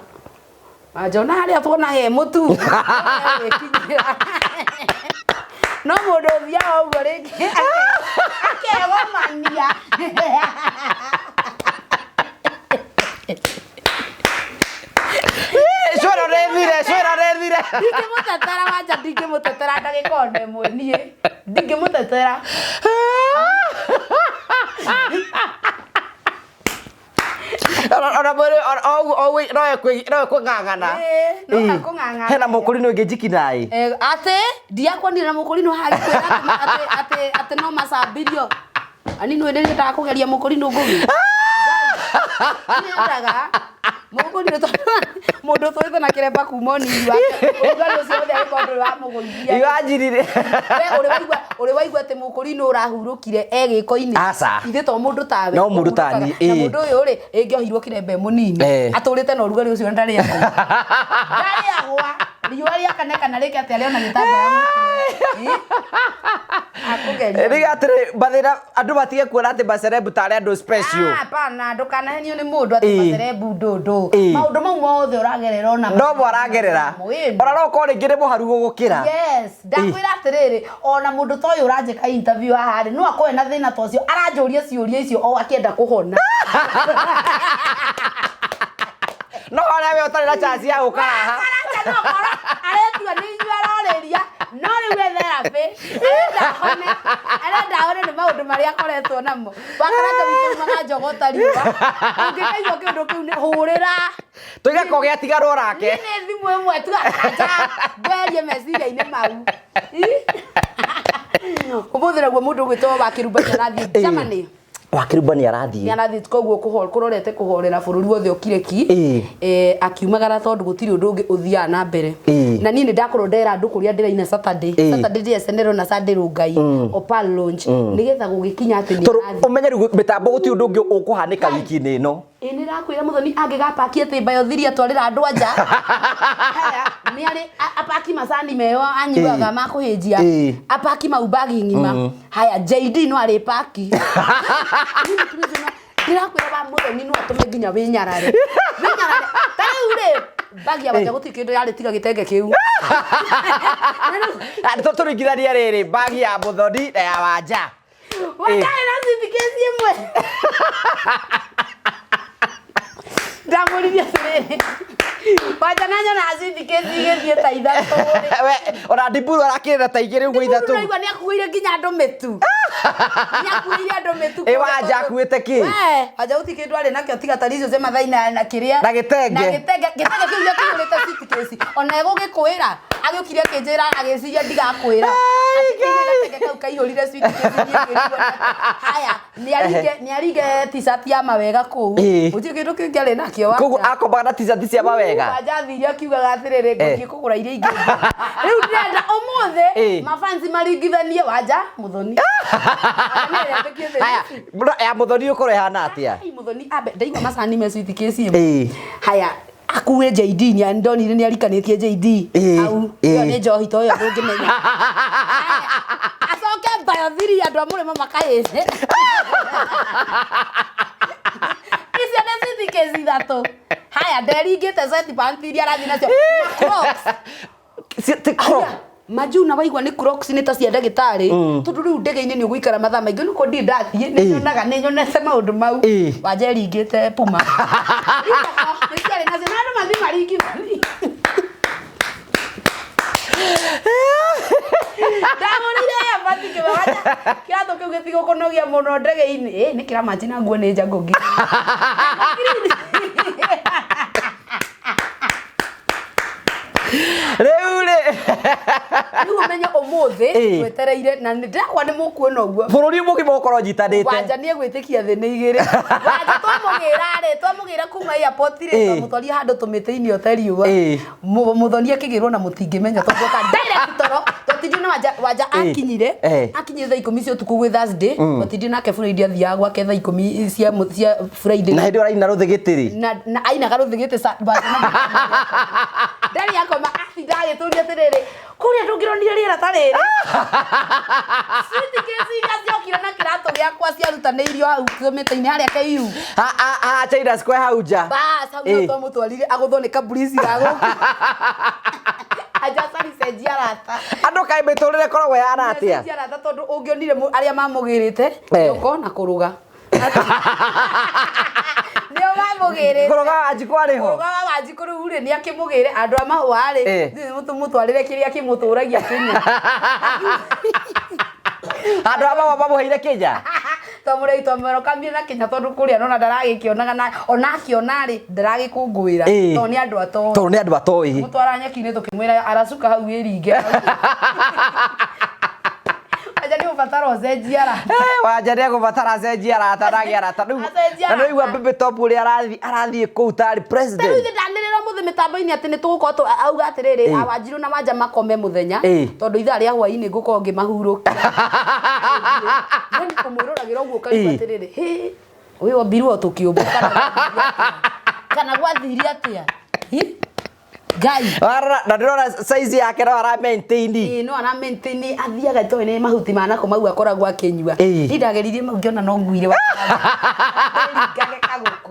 Wanja, ona harĩa tuona he mũtu wĩkinyĩra, no mũndũ ũthiaga ũguo rĩngĩ akegomania. Cwĩra rethire, cwĩra rethire. Ndingĩmũtetera Wanja, ndingĩmũtetera ndagĩka ona ĩmwe, niĩ ndingĩmũtetera. Ona mwĩrĩ o ũguo no ekũng'ang'ana. Ĩĩ, no ekũng'ang'ana. Hena mũkũrinũ ĩngĩ njiki naĩ? Eh, atĩ ndiakuonire na mũkũrinũ hagĩkwĩra atĩ atĩ atĩ no macambirio ani nĩ nĩ kũgeria mũkũrinũ ngũgĩ nĩendaga mũkũrinũ tondũ mũndũ ũtũrĩte na kĩremba kuma ũnini wake, ũrugarĩ ũcio wothe agĩkorwo ndũrĩ wamũgũithia. Iwanjirire. We ũrĩ waigua atĩ mũkũrinũ ũrahurũkire e gĩko-inĩ? Aca. Ithe to mũndũ tawe. No mũndũ ta niĩ, Na ĩĩ. mũndũ ũyũ rĩ, ĩngĩohirwo kĩremba e mũnini, atũrĩte na ũrugarĩ ũcio na ndarĩ agwa, ndarĩ agwa riũa rĩakane kana rĩke atĩa, arĩ ona gĩtambaya mũtwe. Akũgeria. Rĩga atĩrĩ, mathĩna andũ matige kuona atĩ macerebu tarĩ andũ special. Ah, hapana, ndũkanahenio nĩ mũndũ atĩ macerebu ndũndũ. Maũndũ mau mothe ũragerera ona no mo aragerera. Ĩĩ. Ona no ũkorwo rĩngĩ nĩ mũharu gũgũkĩra. Yes, ndakwĩra atĩrĩrĩ, ona mũndũ ta ũyũ ũranjĩka interview haha rĩ, no akorwo ena thĩna ta ũcio, aranjũria ciũria icio o akĩenda kũhona. No harĩa we ũtarĩ na chance ya gũka haha. Karanja no korwo aretua nĩ inyuĩ arorĩria, no rĩu e therapy, arenda ahone, arenda ahone nĩ maũndũ marĩa akoretwo namo. Wakaranja witũ umaga njogota riũa, ũngĩkaigua kĩũndũ kĩu nĩ hũrĩra. Tũiga ko gĩatigarwo nake. Niĩ nĩ thimũ ĩmwe tu akaranja ngwerie meciria-inĩ mau. Ũmũthĩ naguo mũndũ ũgwĩtwo Wakĩrumba nĩ arathiĩ Germany. Wakĩrumba nĩ arathiĩ. Nĩ arathiĩ, koguo kũrorete kũhorera bũrũri wothe ũkire ki. Akiumagara tondũ gũtirĩ ũndũ ũngĩ ũthiaga na mbere. Na niĩ nĩ ndakorwo ndera andũ kũrĩa ndĩraina Saturday. Saturday ndĩ SNL na Sunday Rongai Opal Lounge, nĩgetha gũgĩkinya atĩ nĩ Tondũ arathiĩ. ũmenye rĩu mĩtambo gũtirĩ ũndũ ũngĩ ũkũhanĩka wiki-inĩ ĩno. Ĩ nĩ ndakwĩra Muthoni angĩgapaki atĩ bayothiri atwarĩra andũ anja. Haya, nĩ arĩ apaki macani meo anyuaga ma kũhĩnjia. Apaki mau bagi ng'ima. Haya, JD no arĩ paki. Ndĩrakwĩra wa Muthoni no atũme nginya wĩnyarare. Wĩnyarare. Ta rĩu rĩ, bagi ya Wanja gũtirĩ kĩndũ yarĩ tiga gĩtenge kĩu. Tũringithanie rĩrĩ bagi ya Muthoni na ya Wanja. Wanja ĩna suitcase ĩmwe. Ndamũririe atĩrĩrĩ, Wanja na nyona suitcase igĩthiĩ ta ithatũ rĩ. We, ona Ndiburu arakĩrĩra ta igĩrĩ ũguo ithatũ. Ndiburu nĩ akuĩire nginya andũ mĩtu. Nĩ akuĩire andũ mĩtu. Ĩ Wanja akuĩte kĩ? We, Wanja gũtirĩ kĩndũ arĩ nakĩo tiga tari icio cia Mathai na kĩrĩa. Na gĩtenge. Na gĩtenge, gĩtenge kĩu gĩakĩihũrĩte suitcase. Ona egũgĩkwĩra, agĩũkire akĩnjĩra agĩciria ndigakwĩra. Atĩ gĩtenge kau kaihũrire suitcase niĩ ngĩrigwo nĩ atĩ. Haya, nĩ aringe t-shirt ya mawega kũu. Gũtirĩ kĩndũ kĩngĩ arĩ nakĩo Wanja. Koguo akombaga na t-shirt cia mawega. Wanja athire akiugaga atĩrĩrĩ, ngũthiĩ kũgũra iria ingĩ. Rĩu ndĩrenda ũmũthĩ mafansi maringithanie Wanja Muthoni. Haya, ya Muthoni ũkorwo ĩhana atĩa? Muthoni ambe ndaigua macani me suitcase ĩmwe. Haya, akue JD nĩ ndonire nĩ arikanĩtie JD. Au, ĩyo nĩ njohi to ĩyo ndũngĩmenya. Acoke bayothiri andũ a mũrĩmo makahĩte. Icio nĩ suitcase ithatũ. Haya, nderingĩte sweatpants iria arathiĩ nacio. Na Crocs. Ti Crocs. Majuna waigua nĩ Crocs nĩ ta cia ndagĩtarĩ, tondũ rĩu ndege-inĩ nĩ ũgũikara mathaa maingĩ nĩkuo ndirĩ ndathiĩ, nĩ nyonaga nĩ nyonete maũndũ mau. Wanja ĩringĩte Puma. Nĩ ciarĩ nacio na andũ mathiĩ maringithanie. Ndagũrire airpods ngĩmwĩra Wanja, kĩratũ kĩu gĩtigũkũnogia mũno ndege-inĩ. Nĩ kĩramanji na nguo nĩ njangũ nginya. Rĩu rĩ. Rĩu ũmenye ũmũthĩ twetereire na nĩ ndĩrakwa nĩ mũkuona ũguo. Bũrũri mũgima ũkorwo ũnyitanĩte. Wanja nĩ egwĩtĩkia thĩ nĩ igĩrĩ. Wanja twamũgĩra rĩ, twamũgĩra kuma airport rĩ, twamũtwarire handũ tũmĩtĩ-inĩ ote riũa. Mũthoni akĩgĩrwo na mũtingĩmenya tondũ oka direct toro. Twatindire na Wanja. Wanja akinyire akinyire thaa 10 cia ũtukũ gwĩ Thursday. Twatindire nake Friday, athiaga gwake thaa 10 cia Friday. Na hĩndĩ ĩyo araina rũthĩgĩtĩ-rĩ. Na ainaga rũthĩgĩtĩ ndarĩ akoma, atinda agĩtũria atĩrĩrĩ, kũrĩa ndũngĩronire rĩera ta rĩrĩ. Suitcase iria ciokire na kĩratũ gĩakwa ciarutanĩirio hau mĩtĩ-inĩ harĩa KU. Ha China Square hau nja. Bas, hau nĩho twamũtwarire agũthwo nĩ kaburici ga gũkũ. Aja cenjia arata. Andũ kaĩ mĩtũrĩre ĩkoragwo ĩhana atĩa? Cenjia arata, tondũ ũngĩonire arĩa mamũgĩrĩte kĩoko na kũrũga nĩo mamũgĩrĩte. Kũrũga Wanjikũ arĩ ho. Kũrũga wa Wanjikũ rĩu rĩ, nĩ akĩmũgĩre andũ a mahũa rĩ, tũmũtwarĩre kĩrĩa kĩmũtũragia Kenya. Andũ a mahũa mamũheire Kenya. Twamũrei twamũrokamire na Kenya, tondũ kũrĩa nona ndaragĩkĩonaga, na ona akĩona rĩ, ndaragĩkũngũĩra tondũ nĩ andũ atoĩ. Tondũ nĩ andũ atoĩ. Mũtwara nyeki-inĩ, tũkĩmwĩra aracuka hau ĩringe. Aja nĩ ũbatara ũcenjie arata. Wanja nĩ egũbatara acenjie arata na agĩe arata rĩu. Acenjie Na nĩwaigua arata. Baby Top ũrĩa arathiĩ kũu tarĩ Ta rĩu president. ithe ndanĩrĩra mũthĩ mĩtambo-inĩ atĩ nĩ tũgũkorwo auga atĩrĩrĩ, Wanjirũ na Wanja makome mũthenya tondũ ithaa rĩa hwaĩ-inĩ ngũkorwo ngĩmahurũkia. Yani kũmwĩroragĩra ũguo ũkaigua atĩrĩrĩ, hĩ, ũyũ ombirwo tũkĩũmbwo kana gwathire atĩa? Hi? Ngai. Warora na ndĩrona size yake no ara maintain. Ĩĩ, no ara maintain, athiaga itoĩ nĩ mahuti ma nako mau akoragwo akĩnyua. Niĩ ndageririe mau ngĩona no nguire wa ringage kagũkũ.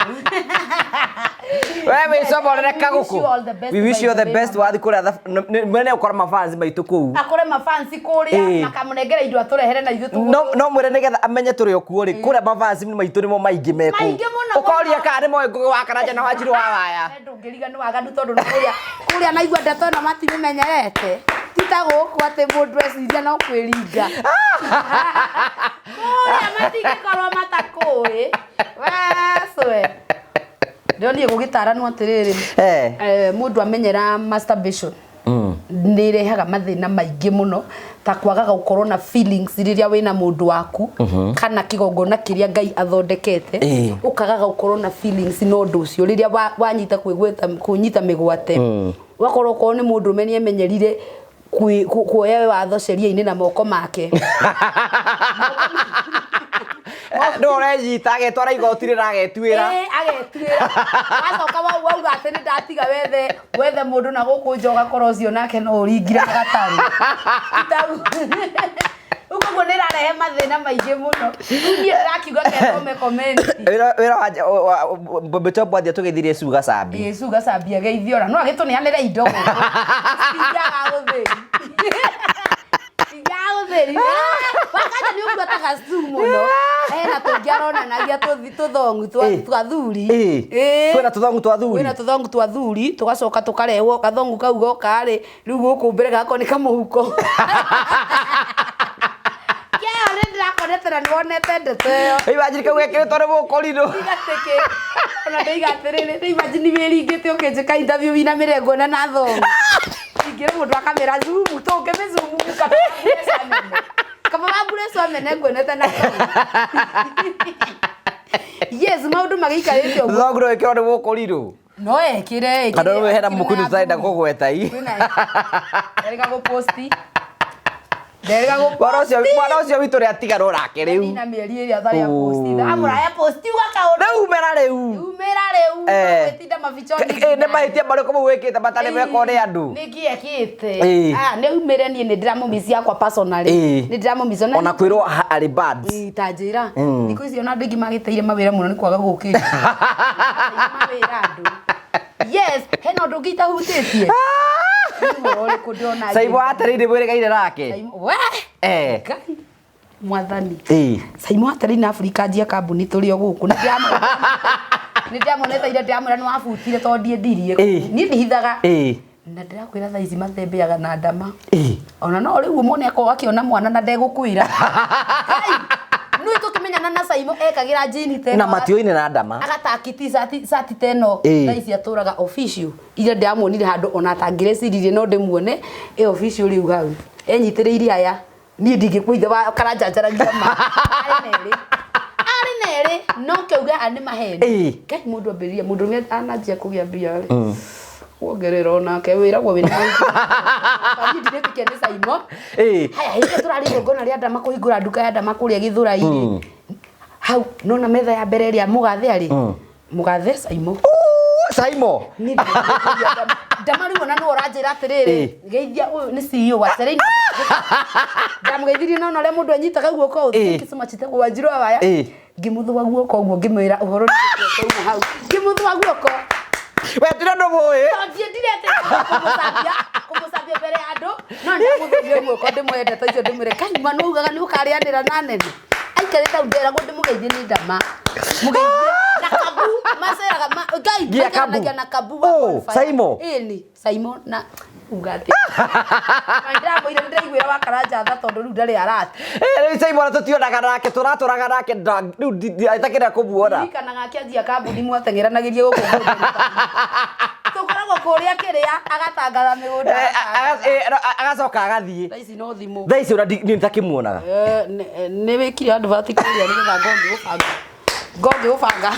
We wĩcomorere We wish kagũkũ. you all the best, We wish by you all the the way, best. mama. Wathiĩ kũrĩa mwene ũkora mafans maitũ kũu. Akore mafansi kũrĩa makamũnengera indo atũrehere na ithuĩ No no mwĩre nĩgetha amenye tũrĩ o kuo rĩ, kũrĩa mafans maitũ nĩmo maingĩ me kũu. Maingĩ mũno, Ũkoria mũno. kana nĩ moĩ Ngũgĩ wa Karanja na Wanjirũ wa Waya. Ndũngĩriga nĩ waganu, tondũ nĩ kũrĩa naigua ndeto ĩno matimĩmenyerete, ti ta gũkũ atĩ mũndũ eciria no kwĩringa. Kũrĩa matingĩkorwo matakũĩ wecwe. Ndĩronire gũgĩtaranwo atĩrĩrĩ, mũndũ amenyera masturbation nĩ ĩrehaga mathĩna maingĩ mũno, ta kwagaga gũkorwo na feelings rĩrĩa wĩna mũndũ waku kana kĩgongona kĩrĩa Ngai athondekete. Ũkagaga gũkorwo na feelings na ũndũ ũcio rĩrĩa wanyita kwĩgweta kũnyita mĩgwate, ũgakorwo okorwo nĩ mũndũrũme nĩ emenyerire kuoya watho sheria-inĩ na moko make. Nĩ ũrenyita agetwara igoti-inĩ na agetuĩra. Ĩĩ, agetuĩra. Wacoka wauga atĩ nĩ ndatiga, wethe mũndũ na gũkũ nja, ũgakora ũcio nake no ũringire na gatarũ. Rĩu koguo nĩ ĩrarehe mathĩna maingĩ mũno. Rĩu niĩ ndĩrakiuga kethome comment. Wĩra wa Baby Top athiĩ tũgeithirie Suga Sambi. Ĩĩ, Suga Sambi ageithio, ona no agĩtũneanĩre indo gũkũ. Tingiaga gũthĩri. Tingiaga gũthĩri. Wakanja nĩ ũkuo ta gacu mũno. Hena tũngĩ aronanagia tũthongu twa thuri. Kwĩna tũthongu twa thuri. Kwĩna tũthongu twa thuri, tũgacoka tũkarehwo gathongu kau goka rĩ, rĩu gũkũ mbere gagakorwo nĩ kamũhuko. Kĩo nĩ ndĩrakonete na nĩwonete ndeto ĩyo. Imagine kau gekĩrĩtwo nĩ mũkũrinũ. Igatĩkĩ. Ona ndoiga atĩrĩrĩ, rĩu imagine wĩringĩte ũkĩnjĩka interview wĩna mĩrengo ĩna na thongu. Ingĩra mũndũ akamĩra zoom, tũngĩmĩ zoom kaba wambure kaba wambure amene nguonete na thongu. Yes, maũndũ magĩikarĩte ũguo. Thongu no ĩkĩrwo nĩ mũkũrinũ. No ekĩre. Kana rĩu hena mũkũrinũ tũtarenda kũgweta i. Nderĩga gũposti. Nderĩga gũposti. Mwana ũcio witũ ũrĩa atiganwo nake rĩu. Na mĩeri ĩrĩa atarĩ aposti. Amũra posti uga kaũndũ. Rĩu umĩra rĩu. Umĩra rĩu. Gwĩtinda mabica Nĩ mahĩtia marĩkũ mau wĩkĩte matarĩ mekwo nĩ andũ? Nĩkĩ ekĩte? Nĩ umĩre, niĩ nĩ ndĩramũmici yakwa personally. Nĩ ndĩramũmici. Ona kwĩrwo arĩ bad. Ta njĩra. Thikũ ici ona andũ aingĩ magĩteire mawĩra mũno nĩ kwaga gũkĩria. Mawĩra andũ. Yes, hena ũndũ ũngĩ itahutĩtie. Nĩ ũhoro ũrĩkũ ndĩrona? Saimo atarĩ mwĩrĩgaire nake. We! Ngai. Mwathani. Saimo atarĩ na Afrika anjia kambuni tũrĩ o gũkũ. Nĩ ndĩramonete ira, ndĩramwĩra nĩ wabutire tondũ ndiendirie. Niĩ ndihithaga. Na ndĩrakwĩra thaa ici mathembeaga na ndama. Ona no rĩu ũmone akorwo akĩona mwana na ndegũkwĩra. Ngai. Nĩ tũkĩmenyana na Saimo ekagĩra jean teno. Na matioine na ndama. Agataki t-shirt shati teno. Thaa ici atũraga official. Ira ndĩramuonire handũ ona atangĩreciririe no ndĩmuone ĩ official rĩu hau. Enyitĩrĩire aya. Niĩ ndingĩkũithe wa Karanja njaragia ma. Arĩ na erĩ no kĩauga nĩ maheni. Ngai, mũndũ ambĩrĩria mũndũ ũrĩa ananjia kũgĩa mbia rĩ. Kuongerera onake wĩragwo wĩna niĩ ndirĩtĩkia nĩ Saimo. Haya, hĩndĩ ĩyo tũrarĩ igongona rĩa Ndama kũhingũra nduka ya Ndama kũrĩa Gĩthũrai-rĩ, hau nona metha ya mbere ĩrĩa mũgathe arĩ, mũgathe Saimo. Saimo. Niĩ ndĩretĩkia Ndama. Ndama rĩu ona nĩwe ũranjĩra atĩrĩrĩ, geithia ũyũ nĩ CEO wa Serena. Ndamũgeithirie nona ũrĩa mũndũ anyitaga guoko, thank you so much, etagwo Wanjirũ wa Waya. Ngĩmũthũa guoko ũguo ngĩmwĩra ũhoro nĩ hau, ngĩmũthũa guoko. We ndira ndũmũĩ. Tondũ ndiretĩkĩra kũmũcambia kũmũcambia mbere ya andũ, no ndamũthũire guoko ndĩmwende ta icio, ndĩmwĩre kaima nĩ ugaga nĩ ũkarĩanĩra na nene. Aikarĩte hau nderagwo ndĩmũgeithie nĩ Ndama. Mũgeithie na Kabu maceraga Ngai Nginya Kabu. maikaranagia na Kabu wa Oh, Bonfire. Saimo. Ĩni Saimo na uga atĩ na ndĩramwĩra nĩndĩraiguĩra wa Karanja tha tondũ rĩu ndarĩ arata. Rĩu Saimo ona tũtionaga nake, tũratũraga nake, rĩu nditakĩrĩa kũmuona. Ndirikanaga akĩanjia kambuni mwateng'eranagĩria gũkũ mũgũnda. Tũkoragwo kũrĩa kĩrĩa agatangatha mĩgũnda. Agacoka agathiĩ. Thaa ici no thimũ. Thaa ici ona niĩ nĩtakĩmuonaga. Nĩ wĩkire advert kũrĩa nĩgetha ngongĩ gũbanga. Ngongĩ gũbanga.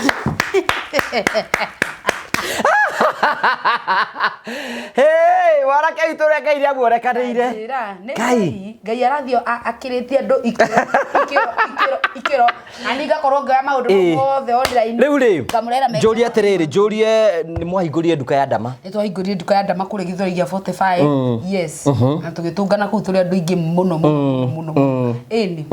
Hey, mwanake witũ ũrĩa Ngai nĩamuonekanĩire. Njĩra, nĩ Ngai. Ngai. Ngai arathiĩ akĩrĩtie andũ ikĩro, ikĩro, ikĩro, ikĩro. Na niĩ ngakorwo ngĩoya maũndũ mothe online. Rĩu rĩ, Ngamũrehera mega. njũrie atĩrĩrĩ, njũrie nĩ mwahingũrire nduka ya Ndama? Nĩ twahingũrire nduka ya Ndama kũrĩa Gĩthũrai gĩa 45. Yes. Na tũgĩtũngana kũu tũrĩ andũ aingĩ mũno mũno mũno mũno. Ĩni.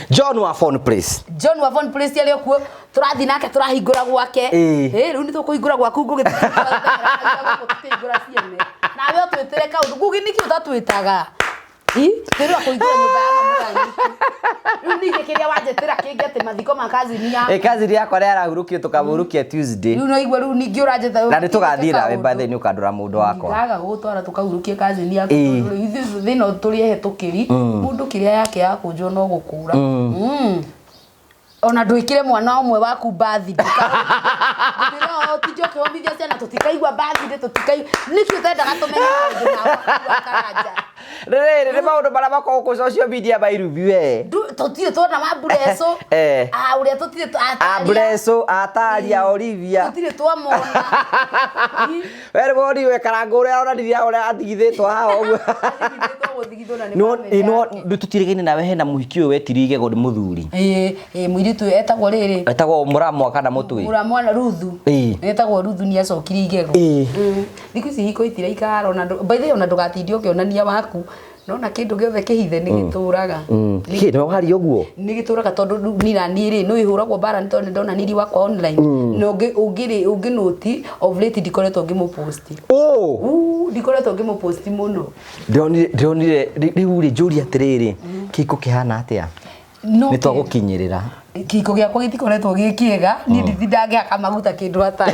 John wa Phone Place. John wa Phone Place arĩ o kuo, tũrathiĩ nake tũrahingũra gwake. Rĩu nĩ tũkũhingũra gwaku ngũgĩ tũkĩhingũra ciene. Nawe ũtwĩtĩre kaũndũ. Ngugi nĩkĩ ũtatwĩtaga? Twĩrwa kũhingũra nyũmba ya mamu wanyu. Rĩu ningĩ kĩrĩa wanjĩtĩra kĩngĩ atĩ mathiko ma kazini yaku. Kazini yakwa nĩ arahurũkire, tũkamũhurukia Tuesday. Rĩu no igue rĩu ningĩ ũranjĩta. Na nĩ tũgathiĩ nawe by the way, nĩ ũkandũra mũndũ wakwa. Ngaga gũgũtwara tũkahurukie kazini yaku. Tondũ rĩu ithuĩ thĩna tũrĩ ehĩtũkĩri. Mũndũ kĩrĩa yake yakũnjwo no gũkũra. Ona ndwĩkire mwana ũmwe waku birthday. Ndĩrona ũtinde ũkĩhomithia ciana tũtikaigua birthday, tũtikaigua. Nĩkĩ ũtendaga tũmenye maũndũ ma Karanja? Rĩrĩ nĩ maũndũ marĩa makoragwo kũ social media mairubi we. Tũtirĩ tuona wa Mbreco. Ũrĩa tũtirĩ ataria. Mbreco, ataria, Olivia. Tũtirĩ twamona. We nĩ woni we Karangũ ũrĩa onanirie ũrĩa atigithĩtwo haha ũguo. Atigithĩtwo gũthigithwo na nĩ No, bamĩrĩ no, yake. nĩ tũtirĩgaine nawe hena mũhiki ũyũ wetirie igego nĩ mũthuri. Mũirĩtu ũyũ etagwo rĩrĩ. Etagwo Mũramwa kana Mũtui? Mũramwa na Ruthu. Etagwo Ruthu nĩ acokirie igego. Thikũ ici hiko itiraikara ona by the way ona ndũgatinde ũkĩonania waku. Nona kĩndũ gĩothe kĩhithe nĩ gĩtũraga. Kĩ, nĩ waria ũguo? Nĩ gĩtũraga tondũ rĩu nira niĩ rĩ, nĩ ĩhũragwo mbara nĩ tondũ nĩ ndonanirie wakwa online. Na ũngĩ noti of late ndikoretwo ngĩmũpost. Ndikoretwo ngĩmũpost mũno. Ndĩronire rĩu rĩ, njũrie atĩrĩrĩ, kĩhiko kĩhana atĩa? No Nĩ twagũkinyĩrĩra. Kĩhiko gĩakwa gĩtikoretwo gĩ kĩega, niĩ nditindaga ngĩhaka maguta kĩndũ hatarĩ.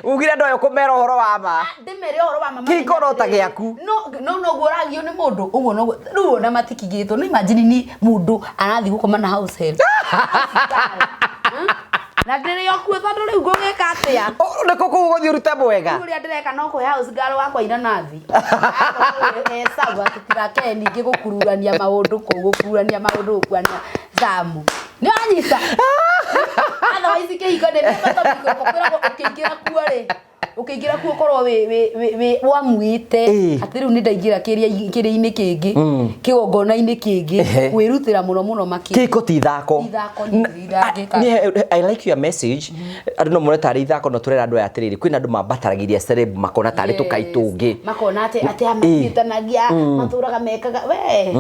Ugire andũ aya ũkũmera ũhoro wa ma. Ndĩmere ũhoro wa ma. Kĩhiko no ta gĩaku. No, no, noguo ũragio nĩ mũndũ, ũguo noguo. Rĩu ona matikigĩtwo. Nĩ imagine ni mũndũ arathiĩ gũkoma na house help. Na ndĩrĩ o kuo tondũ rĩu ngũgĩka atĩa? Nĩ kũ kũu ũgũthiĩ ũrute mwega? Rĩu ũrĩa ndĩreka no kũhe house girl wakwa inanathi. Sawa, tũtigakee ningĩ gũkururania maũndũ kũu, gũkururania maũndũ, gũkuania zamu. Nĩ wanyita? Otherwise kĩhiko nĩ kwĩragwo ũkĩingĩra kuo rĩ, ũkĩingĩra kuo ũkorwo wĩ wamuĩte. Atĩ rĩu nĩ ndaingĩra kĩrĩa-inĩ kĩngĩ, kĩgongona-inĩ kĩngĩ, kwĩrutĩra mũno mũno makĩria. Kĩhiko ti ithako. Ti ithako, nĩ ndingĩka. I like your message. Andũ no mone tarĩ ithako, no tũrera andũ aya atĩrĩrĩ, kwĩna andũ mambataragĩria celeb makona tarĩ tũkai tũngĩ. Makona atĩ aya matiĩtanagia, matũraga mekaga, we.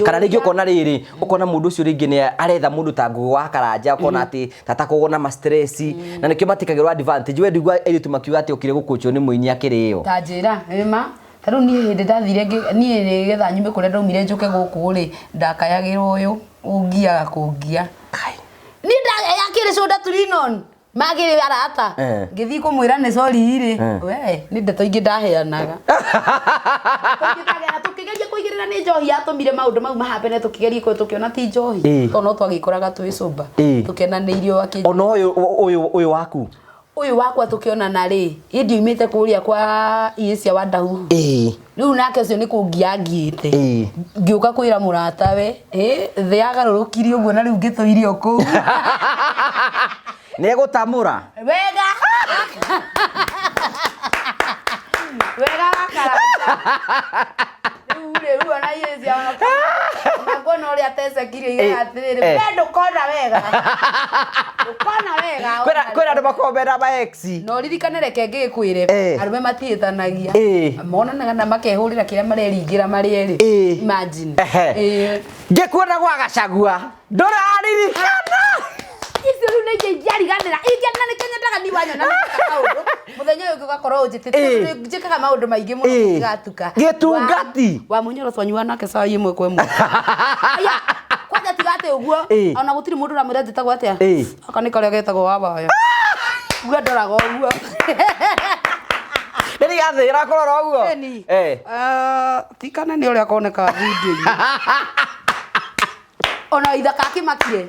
Kana rĩngĩ ũkona rĩrĩ, ũkona mũndũ ũcio rĩngĩ nĩ aretha mũndũ ta Ngũgĩ wa Karanja, ũkona atĩ tatakoragwo na ma stress, na nĩkĩo matikagĩrwo advantage. We ndiguaga airĩtu makiuga atĩ okire gũkũnjwo nĩ mũini akĩrĩo. Ta njĩra, ĩma. Ta rĩu niĩ hĩndĩ ndathire niĩ nĩgetha nyume kũrĩa ndaumire njũke gũkũ rĩ, ndakayagĩrwo ũyũ, ũngiaga kũngia. Niĩ yakĩrĩ shoulder to lean on. Magĩrĩ arata. Ngĩthiĩ kũmwĩra nĩ sorry rĩ. We, nĩ ndeto ingĩ ndaheanaga. Ndeto ingĩ ndaheanaga. Tũkĩgeria kũigĩrĩra nĩ njohi yatũmire maũndũ mau mahapene, tũkĩgeria kũ tũkĩona ti njohi. Tondũ no twagĩkoraga twĩ sober. Tũkenanĩirio akĩ- Ona ũyũ waku? Ũyũ wakwa tũkĩonana rĩ, ĩndĩ oimĩte kũrĩa kwa iĩ cia Wandahuhu. Rĩu nake ũcio nĩ kũngia ngiĩte. Ngĩũka kwĩra mũratawe, thĩ yagarũrũkirie ũguo na rĩu ngĩtũire o kũu. Nĩ egũtamũra? Wega. Rĩu rĩ, rĩu ona irio cia ona nguona ũrĩa atecekire iga atĩrĩrĩ, we ndũkona wega. Ndũkona wega. Kwĩna andũ makoragwo mena ma ex. Na ũririkane reke ngĩkwĩre, arũme matiĩtanagia. Monanaga na makehũrĩra kĩrĩa mareringĩra marĩ erĩ. Imagine. Ngĩkuona gwa Gachagua ndũraririkana. Icio rĩu nĩ ingĩ ingĩariganĩra. Ingĩana nĩkĩo nyendaga niĩ wanyona nĩka kaũndũ. Mũthenya ũyũ ũngĩ ũgakorwo ũnjĩtĩte. Tondũ njĩkaga maũndũ maingĩ mũno gũtigatuka. Gĩtungati. Wa Mũnyoro twanyua nake cai ĩmwe kwa ĩmwe. Aya, kwanja tiga atĩ ũguo. Ona gũtirĩ mũndũ ũramwĩra njĩtagwo atĩa. Gaka nĩ karĩa getagwo Wabaya. Uga ndoraga ũguo. Nĩ Rigathĩ ĩrakũrora ũguo? Ĩni. Ti kana nĩ ũrĩa konekaga video-inĩ. Ona Waithaka akĩmakire.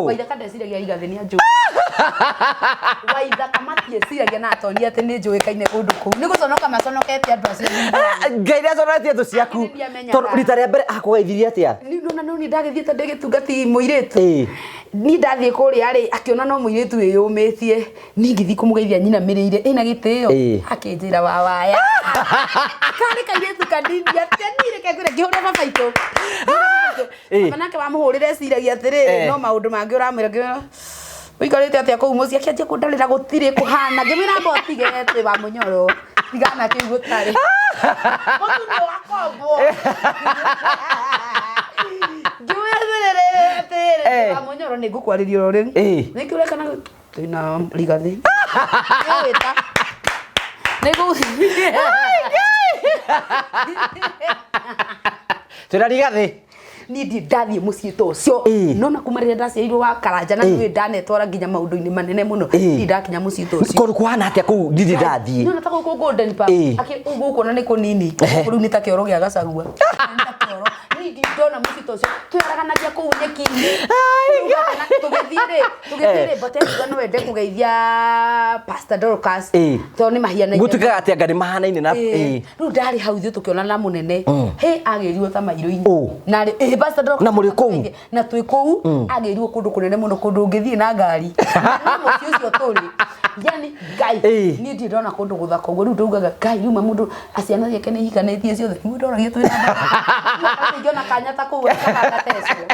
Waithaka ndeciragia Rigathĩ nĩ anjũĩ. Waithaka matieciragia na atonire atĩ nĩ njũĩkaine kũndũ kũu. Nĩ gũconoka maconokete andũ acio. Ngai nĩ aconoretie thũ ciaku. Nĩ ndiamenyaga. Tondũ rita rĩa mbere akũgeithirie atĩa? Niĩ nona no niĩ ndagĩthiĩte ndĩ gĩtungati mũirĩtu. Niĩ ndathiĩ kũrĩa rĩ, akĩona no mũirĩtu wĩyũmĩtie. Niĩ ngĩthiĩ kũmũgeithia nyinamĩrĩire ĩna gĩtĩo. Akĩnjĩra wawaya. Karĩ kairĩtu kanini atĩa niĩ reke ngwĩre ngĩhũrĩra baba itũ. Baba nake wamũhũrĩra eciragia atĩrĩrĩ, no maũndũ mangĩ ũramwĩra ngĩmwĩra ũikarĩte atĩa kũu mũciĩ akĩanjia kũndarĩra gũtirĩ kũhana ngĩmwĩra amba ũtige twĩ wa Mũnyoro tigana kĩu gũtarĩ. Mũtu nĩ wakombwo. Ngĩmwĩra atĩrĩrĩ atĩrĩrĩ wa Mũnyoro nĩ ngũkwarĩria oro rĩu. Nĩkĩ ũreka na twĩna Rigathĩ. Nĩgwĩta. Nĩgũ Twĩna Rigathĩ. Niĩ ndirĩ ndathiĩ mũciĩ ta ũcio. No na kuma rĩrĩa ndaciarirwo wa Karanja na nĩũĩ ndanetwara nginya maũndũ-inĩ manene mũno. Ndirĩ ndakinya mũciĩ ta ũcio. Kũndũ kũhana atĩa kũu ndirĩ ndathiĩ? Nĩũĩ ta gũkũ Golden Park. Gũkũ ona nĩ kũnini. Gũkũ rĩu nĩ ta kĩoro gĩa Gachagua. Nĩ ta kĩoro. Niĩ ndirĩ ndona mũciĩ ta ũcio. Twĩaraganagia kũu nyeki-inĩ. Tũgĩthiĩ rĩ, tũgĩthiĩ rĩ, but ekuga no ende kũgeithia Pastor Dorcas. Tondũ nĩ mahianaine. Gũtuĩkaga atĩ anga nĩ mahanaine na Rĩu ndarĩ hau ithuĩ tũkĩona na mũnene. Hĩ, agĩrirwo ta mairũ-inĩ. Na rĩ, Pastor Dorcas. Na mũrĩ kũu? Na twĩ kũu, agĩrirwo kũndũ kũnene mũno, kũndũ ũngĩthiĩ na ngari. No mũciĩ ũcio tũrĩ. Yani Ngai, niĩ ndirĩ ndona kũndũ gũthaka ũguo. Rĩu ndaugaga Ngai, rĩu ma mũndũ ciana ciake nĩ ihikanĩtie ciothe. Nĩguo ndoragia twĩ na baba. Ingĩona kanya ta kũu kaba ngatecwo.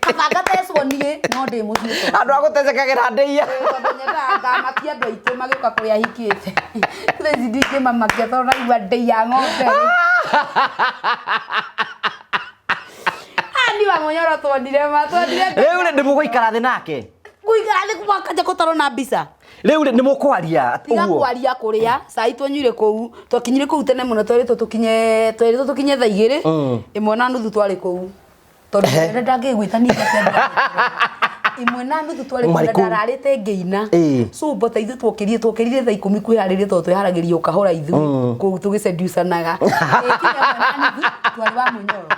Kaba ngatecwo niĩ no ndĩ mũciĩ tondũ. Andũ a gũtecekagĩra ndĩia. Tondũ nyendaga ngamakia andũ aitũ magĩũka kũrĩa hikĩte. Thaa ici ndingĩmamakia tondũ ndaigua ndĩia ng'ombe. Niĩ wa Mũnyoro tuonire ma, tuonire. Rĩu rĩ, nĩ mũgũikara thĩ nake? Gũikara thĩ wakanja gũtarwo na mbica. Rĩu rĩ, nĩ mũkwaria Tiga ũguo? kwaria kũrĩa, cai twanyuire kũu, twakinyire kũu tene mũno twerĩtwo tũkinye, twerĩtwo tũkinye thaa igĩrĩ, 1:30 twarĩ kũu. Tondũ mũnene ndangĩgwĩtania 1:30 twarĩ kũu Mwarĩ na kũu. ndararĩte ngĩina. So but ithuĩ twokĩrire, twokĩrire thaa 10 kwĩharĩria tondũ twĩharagĩria o kahora ithuĩ kũu tũgĩseducanaga. Tũgĩkinya 1:30 twarĩ wa Mũnyoro.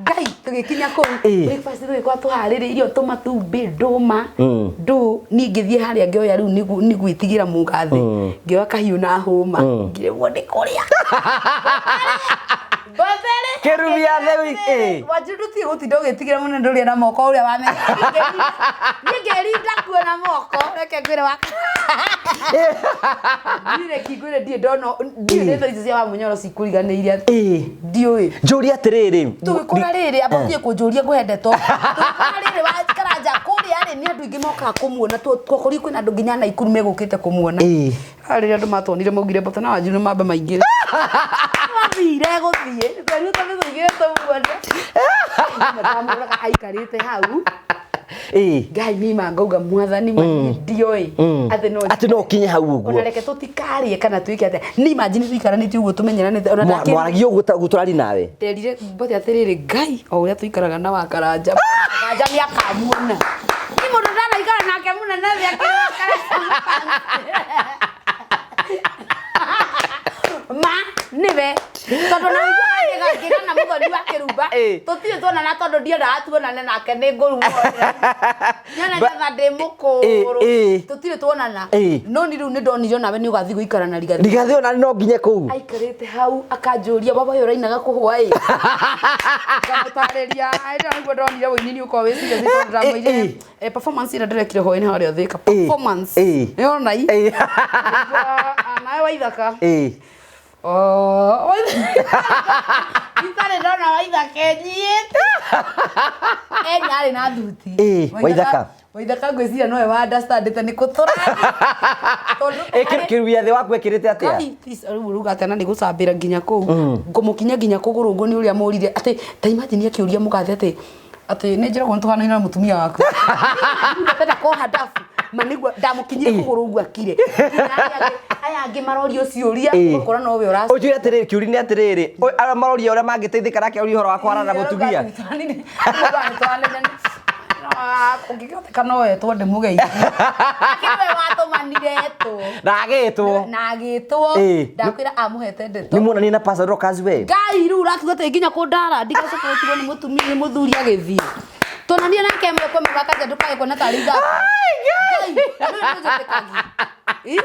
Ngai tũgĩkinya kũu breakfast tũgĩkorwo tũharĩrĩirio tũmatumbĩ ndũma ndũ niĩ ngĩthiĩ harĩa ngĩoya rĩu nĩ gwĩtigĩra mũgathĩ ngĩoya kahiũ na hũma ngĩremwo nĩ kũrĩa. Mbotere. Kĩrumia theu, Wanjiru ndũtige gũtinda ũgĩtigĩra mũno ndũrĩa na moko ũrĩa wamenya. Niĩ ngĩrinda kuo na moko reke ngwĩre wa Ndirĩ kingwĩre ndirĩ ndona ndirĩ ndeto ici cia Wamunyoro cikũriganĩire atĩ. Ndiũĩ. Njũrie atĩrĩrĩ. Tũgĩkora rĩrĩ amba ũtige kũnjũria ngũhe ndeto. Tũgĩkora rĩrĩ wa Karanja kũrĩa rĩ nĩ andũ aingĩ mokaga kũmuona twakorire kwĩna andũ nginya Naikuru megũkĩte kũmuona. Rĩrĩa andũ matuonire maugire mbata na Wanjiru mambe maingĩre. Mathire gũthiĩ. Twerirwo twambe tũingĩre tũmuone. Ndamũroraga aikarĩte hau. Ngai niĩ ma ngauga mwathani ma ndiũĩ atĩ no Atĩ no ũkinye hau ũguo. Ona reke tũtikarĩe kana twĩke atĩa. Niĩ imagine tũikaranĩtie ũguo tũmenyeranĩte ona ndakĩrire. Mwaragia ũguo ta ũguo tũraria nawe. Nderire mbote atĩrĩrĩ Ngai o ũrĩa tũikaraga na wa Karanja. Karanja nĩ akamuona. Niĩ mũndũ ndanaikara nake mũnene thĩ akĩrĩ wa Karanja. Ma nĩwe tondũ na ũiguaga ngĩgana mũthoni wa kĩrumba tũtirĩ tuonana tondũ ndiendaga tuonane nake nĩ ngũrumwo. Nyona nyatha ndĩ mũkũrũ tũtirĩ tuonana no ni rĩu nĩ ndonire onawe nĩ ũgathiĩ gũikara na Rigathĩ. Rigathĩ ona no nginye kũu. Aikarĩte hau akanjũria baba ũyũ ũrainaga kũhwa ĩ. Ngamũtarĩria ĩrĩa nĩguo ndonire ũini nĩ ũkorwo wĩ serious tondũ ndamwĩrire performance ĩrĩa ndĩrekire hwaĩ-inĩ harĩa Thika performance. Nĩwona i. Nawe Waithaka. Oh, itarĩ ndona Waithaka enyiĩte. Enya arĩ na thuti. Ĩĩ, Waithaka. Waithaka ngwĩciria nowe wa understandĩte nĩ kũ tũrathiĩ. Tondũ Ĩ, kĩrubia thĩ waku ekĩrĩte atĩa? Kai, please, rĩu ũrauga atĩa na nĩ gũcambĩra nginya kũu ngũmũkinya nginya kũgũrũ ũguo nĩ ũrĩa mũrire atĩ ta imagine akĩũria mũgathe atĩ atĩ nĩ njĩragwo nĩ tũhanaine na mũtumia waku ndapenda koha ndabu ma nĩguo ndamũkinyire kũgũrũ ũguo akire Nginya aya angĩ marorio ciũria ũgakora nowe ũrac Ũnjũrie atĩrĩrĩ, kĩũria nĩ atĩrĩrĩ, arĩa maroria ũrĩa mangĩteithĩka nake oria ũhoro wa kwarana na mũtumia. Ũngĩgĩhoteka no etwo ndĩmũgeithie. Nake nĩwe watũmanire etwo. Na agĩtwo. Na agĩtwo. Ndakwĩra amũhete ndeto. Nĩ muonanie na Pastor Dorcas we. Ngai rĩu ũrakiuga atĩ nginya kũndara ndigacoka gũtigwo nĩ mũtumia nĩ mũthuri agĩthiĩ. Tuonanie nake ĩmwe kwa ĩmwe gakanja ndũkae kuona tarĩ ithako. Ngai, rĩu nĩũnjĩtĩkagia. Ĩ?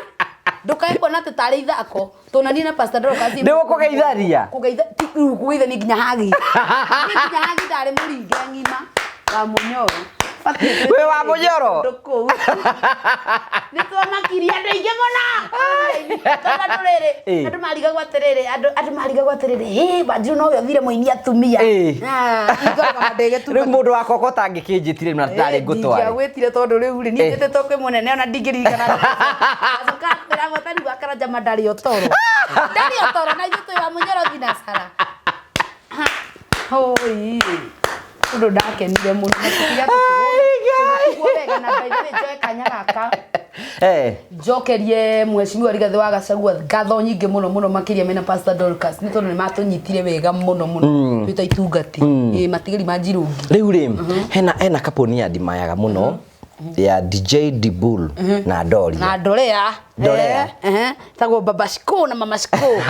Ndũkae kuona atĩ tarĩ ithako. Tuonanie na Pastor Dorcas. Nĩ ũkũgeithania? Kũgeitha ti rĩu kũgeithania nginya hagi. Niĩ nginya hagi ndarĩ mũringe ng'ima wa mũnyoro. Batiĩ Wĩ wa mũnyoro? Kũndũ kũu. Nĩ twamakirie andũ aingĩ mũno. Tondũ andũ rĩrĩ, andũ marigagwo atĩrĩrĩ, andũ andũ marigagwo atĩrĩrĩ, hĩ, Wanjiru nowe ũthire mũini atumia. Ah, nĩngoragwo ndĩgĩtungatĩra. Rĩu mũndũ wakwa ko tangĩkĩnjĩtire na ndarĩ ngũtware. Ndingĩagwĩtire tondũ rĩu rĩ, niĩ njĩtĩtwo kwĩ mũnene ona ndingĩririkana. Acoka akwĩra mũtari wa Karanja ma ndarĩ ũtoro. Ndarĩ ũtoro na ithuĩ twĩ wa mũnyoro thinacara. Hoi. Ũndũ ndakenire mũno. Na tũkĩgĩa tũkĩgwo wega na by the way njoe kanya gaka. Njokerie mheshimiwa Rigathĩ wa Gachagua ngatho nyingĩ mũno mũno makĩria mena Pastor Dorcas nĩ tondũ nĩ matũnyitire wega mũno mũno twĩ ta itungati. Ĩĩ matigari ma Njirũngi. Rĩu rĩ, hena kapuni ya ndimayaga mũno ya DJ Dibul na Doria. Na Dorea. Dorea. Tagwo Baba Shiko na Mama Shiko.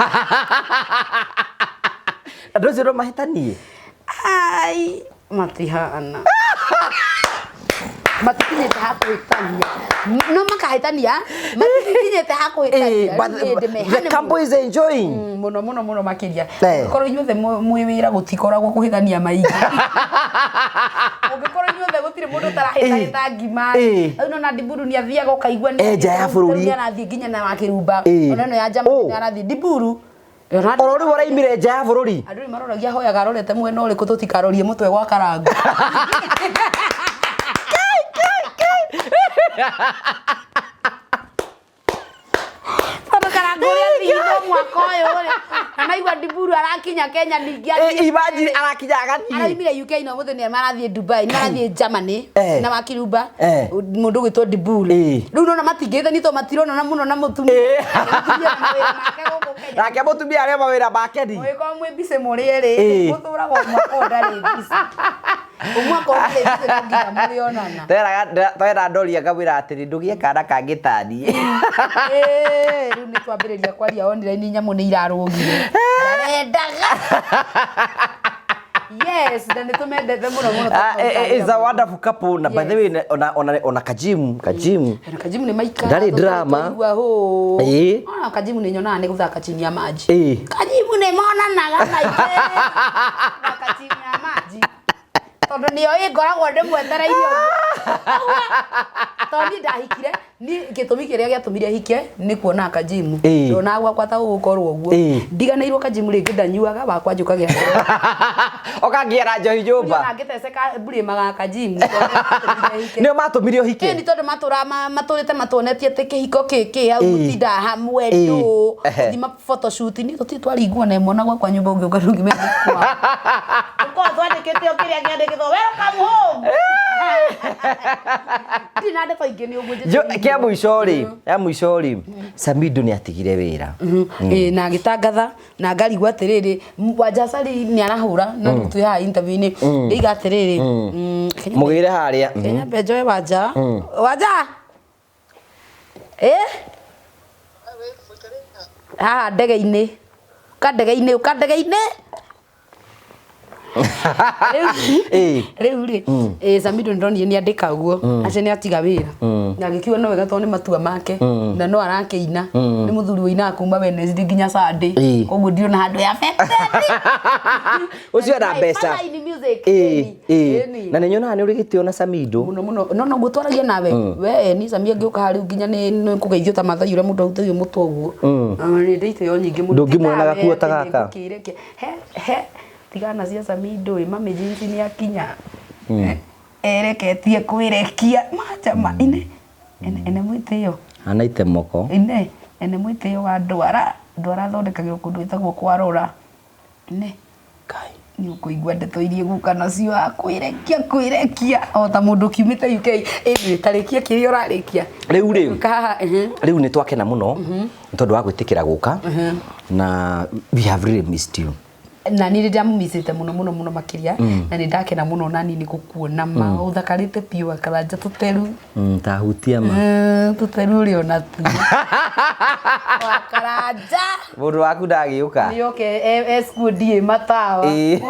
Andũ acio no mahĩtanie. Ai, matihana. Matikinyĩte ha kũhĩtania. No makahĩtania, matikinyĩte ha kũhĩtania. But Rĩu hĩndĩ me the honeymoon. couple is enjoying. Mũno mũno mũno makĩria. Korwo inyuothe mwĩ wĩra gũtikoragwo kũhĩtania maingĩ. Ũngĩkorwo inyuothe gũtirĩ mũndũ ũtarahĩtahĩta ngima. Rĩu nona Ndiburu nĩ athiaga ũkaigua nĩ nja ya bũrũri. Nĩ arathiĩ nginya na Wakĩrumba. Ona ĩno ya Germany nĩ arathiĩ Ndiburu. Oro rĩu araimire nja ya bũrũri. Andũ nĩ maroragia hoyaga arorete mwena ũrĩkũ tũtikarorie mũtwe gwa Karango. Tondũ Karango ũrĩa athirwo mwaka ũyũ rĩ, na naigua Ndiburu arakinya Kenya ningĩ athiĩ. Imagine arakinya agathiĩ. Araimire UK na ũmũthĩ nĩ marathiĩ Dubai, nĩ marathiĩ Germany na Wakirumba mũndũ ũgwĩtwo Ndiburu. Rĩu nona matingĩhĩtania tondũ matironana mũno na mũtumia. Mũtumia na mawĩra make gũkũ Kenya. Nake mũtumia arĩa mawĩra make ni. Mũgĩkorwo mwĩ busy mũrĩ erĩ, mũtũraga o mwaka ũyũ ndarĩ busy. Ũmwaka ũyũ ndarĩ busy no nginya mũrĩonana. Twera Doria ngamwĩra atĩrĩ ndũgĩe kana kangĩ ta niĩ. Rĩu nĩ twambĩrĩria kwaria online nyamũ nĩ irarũgire. Ndarendaga. Yes, na nĩ tũmendete mũno mũno. It's a wonderful couple na by the way ona Kajimu Kajimu. Na Kajimu nĩ maikara. Ndarĩ drama. Ona Kajimu nĩ nyonaga nĩ gũthaka chini ya maji. Kajimu nĩ monanaga maingĩ. Gũthaka chini ya maji. Tondũ nĩyo ĩ ngoragwo ndĩmwetereire ũguo. Tondũ niĩ ndahikire, niĩ gĩtũmi kĩrĩa gĩatũmire hike nĩ kuona Kajimu. Ndonaga gwakwa ta gũgũkorwo ũguo. Ndiganĩirwo Kajimu rĩngĩ ndanyuaga wakwa njũkagĩra. Ũkangĩara njohi nyũmba. Niĩ ona ngĩteceka mburĩmaga Kajimu. Nĩo matũmire ũhike? Ĩni tondũ matũrĩte matuonetie atĩ kĩhiko kĩkĩ hau mũtindaga hamwe ndũ. Gũthiĩ ma photoshoot niĩ tũtirĩ twaringwo na ĩmwe ona gwakwa nyũmba ũngĩũka ndũngĩmenya kwao. Tũkoragwo twandĩkĩte o kĩrĩa kĩandĩkĩtwo welcome home. Ndirĩ na ndeto ingĩ nĩ ũguo njĩtĩkĩrie. Kĩa mũico rĩ, ya mũico rĩ, Samido nĩ atigire wĩra. Na agĩtangatha na ngarigwo atĩrĩrĩ, Wanja Sali nĩ arahũra na rĩu twĩ haha interview-inĩ. Ndĩiga atĩrĩrĩ, Mũgĩre harĩa. Kenya mbe njoe Wanja. Wanja! Haha ndege-inĩ. Ũka ndege-inĩ, ũka ndege-inĩ. Rĩu rĩ, Samido nĩndonire nĩ andĩka ũguo, atĩ nĩ atiga wĩra. Na agĩkiuga no wega tondũ nĩ matua make na no arakĩina nĩ mũthuri ũinaga kuma Wednesday nginya Sunday. Koguo ndirona handũ ya affected. Ũcio ena mbeca. Father in music. Ĩĩ, ĩĩ. Ĩni. Na nĩ nyonaga nĩ ũrĩ gĩtĩo na Samido. Muno muno, no noguo twaragia nawe we ni Sami angĩũka harĩ nginya nĩ kũgeithio ta Mathai ũrĩa mũndũ ahutagia mũtwe ũguo. Nĩ ndĩ itĩo nyingĩ mũno. Ndũngĩmuona Ti tawe gakuo ta atĩ gaka. nĩngũkĩrekia. He he tigana cia Samido ĩ mami jinsi nĩ akinya ereketie kwĩrekia majama ine ene ene mwĩtĩo. Anaite moko. Ine ene mwĩtĩo wa ndwara ndwara thondekagĩrwo kũndũ gwĩtagwo kwarora ine. Kai. Nĩ ũkũigua ndeto iria guka nacio akwĩrekia kwĩrekia o ta mũndũ ũkiumĩte UK. Ĩni tarĩkia kĩrĩa ũrarĩkia. Rĩu rĩ, Kahaha ehe. Rĩu nĩ twakena mũno nĩ tondũ wa gwĩtĩkĩra gũka na we have really missed you. Na niĩ nĩ ndamũmicĩte mũno mũno mũno makĩria na nĩ ndakena mũno na niĩ nĩ gũkuona ma ũthakarĩte biũ Akaranja tũteru. Tahutia ma. Tũteru ũrĩ ona tu Wakaranja. Mũndũ waku ndagĩũka. Nĩoke eskundi ĩ matawa. Ĩĩ.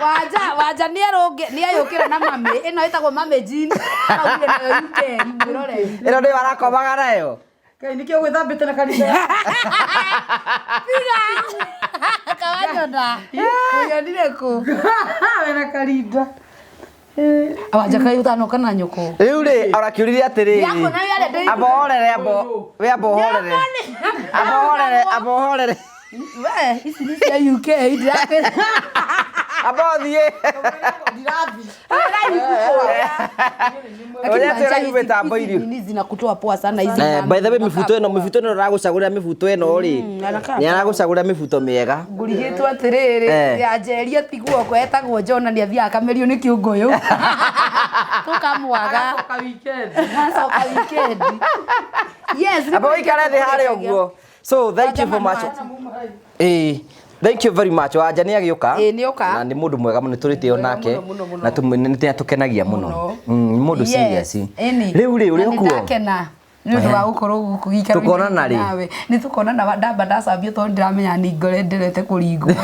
Wanja wanja nĩ ayũkĩra na mami ĩno ĩtagwo mami jean araugire nayo UK mwĩroreri. Ĩno nĩyo arakomaga nayo. Ngai nĩkĩo gwĩthambĩte na kanitha. Tiga kawanyona ũnyonire kũ? We na karinda. Wanja kaĩ ũtanoka na nyũkũ? Rĩu rĩ, arakĩũririe atĩrĩrĩ. Ndiakuona wĩ harĩa ndĩ- Amba ũhorere, amba we amba ũhorere. Amba ũhorere, amba ũhorere. We ici nĩ cia UK ndirakwĩra. Amba ũthiĩ. Lakini Ũrĩa Wanja, atĩ ũraigua mĩtambo hizi irio. nini zinakutoa poa sana hizi. Eh, by the way, mĩbuto ĩno mĩbuto ĩno ũragũcagũrĩra mĩbuto ĩno rĩ, anakaa nĩ aragũcagũrĩra mĩbuto mĩega. Ngũrigĩtwo atĩrĩrĩ Eh. anjeria tiguo etagwo Jona nĩ athiaga akamerio nĩ kĩũngũyũ tũkamwaga. Acoka weekend. Acoka weekend. Yes, nĩ Amba ũikare thĩ harĩa ũguo. So thank you very much. Ĩĩ. Thank you very much. Wanja nĩ agĩũka. Ĩĩ, nĩ oka. Na nĩ mũndũ mwega mũno tũrĩtĩo Mwega nake. mũno, mũno, mũno. Na nĩ atũkenagia mũno. Mũno. Nĩ mũndũ Yes, serious. ĩni. Rĩu rĩ, ũrĩ Na nĩ okuo. ndakena nĩ ũndũ wa gũkorwo gũkũ gĩikaro-inĩ Tũkonana rĩ? nawe. Nĩ tũkonana ndamba ndacambio tondũ ndĩramenya nĩ ngore ndorete kũringwo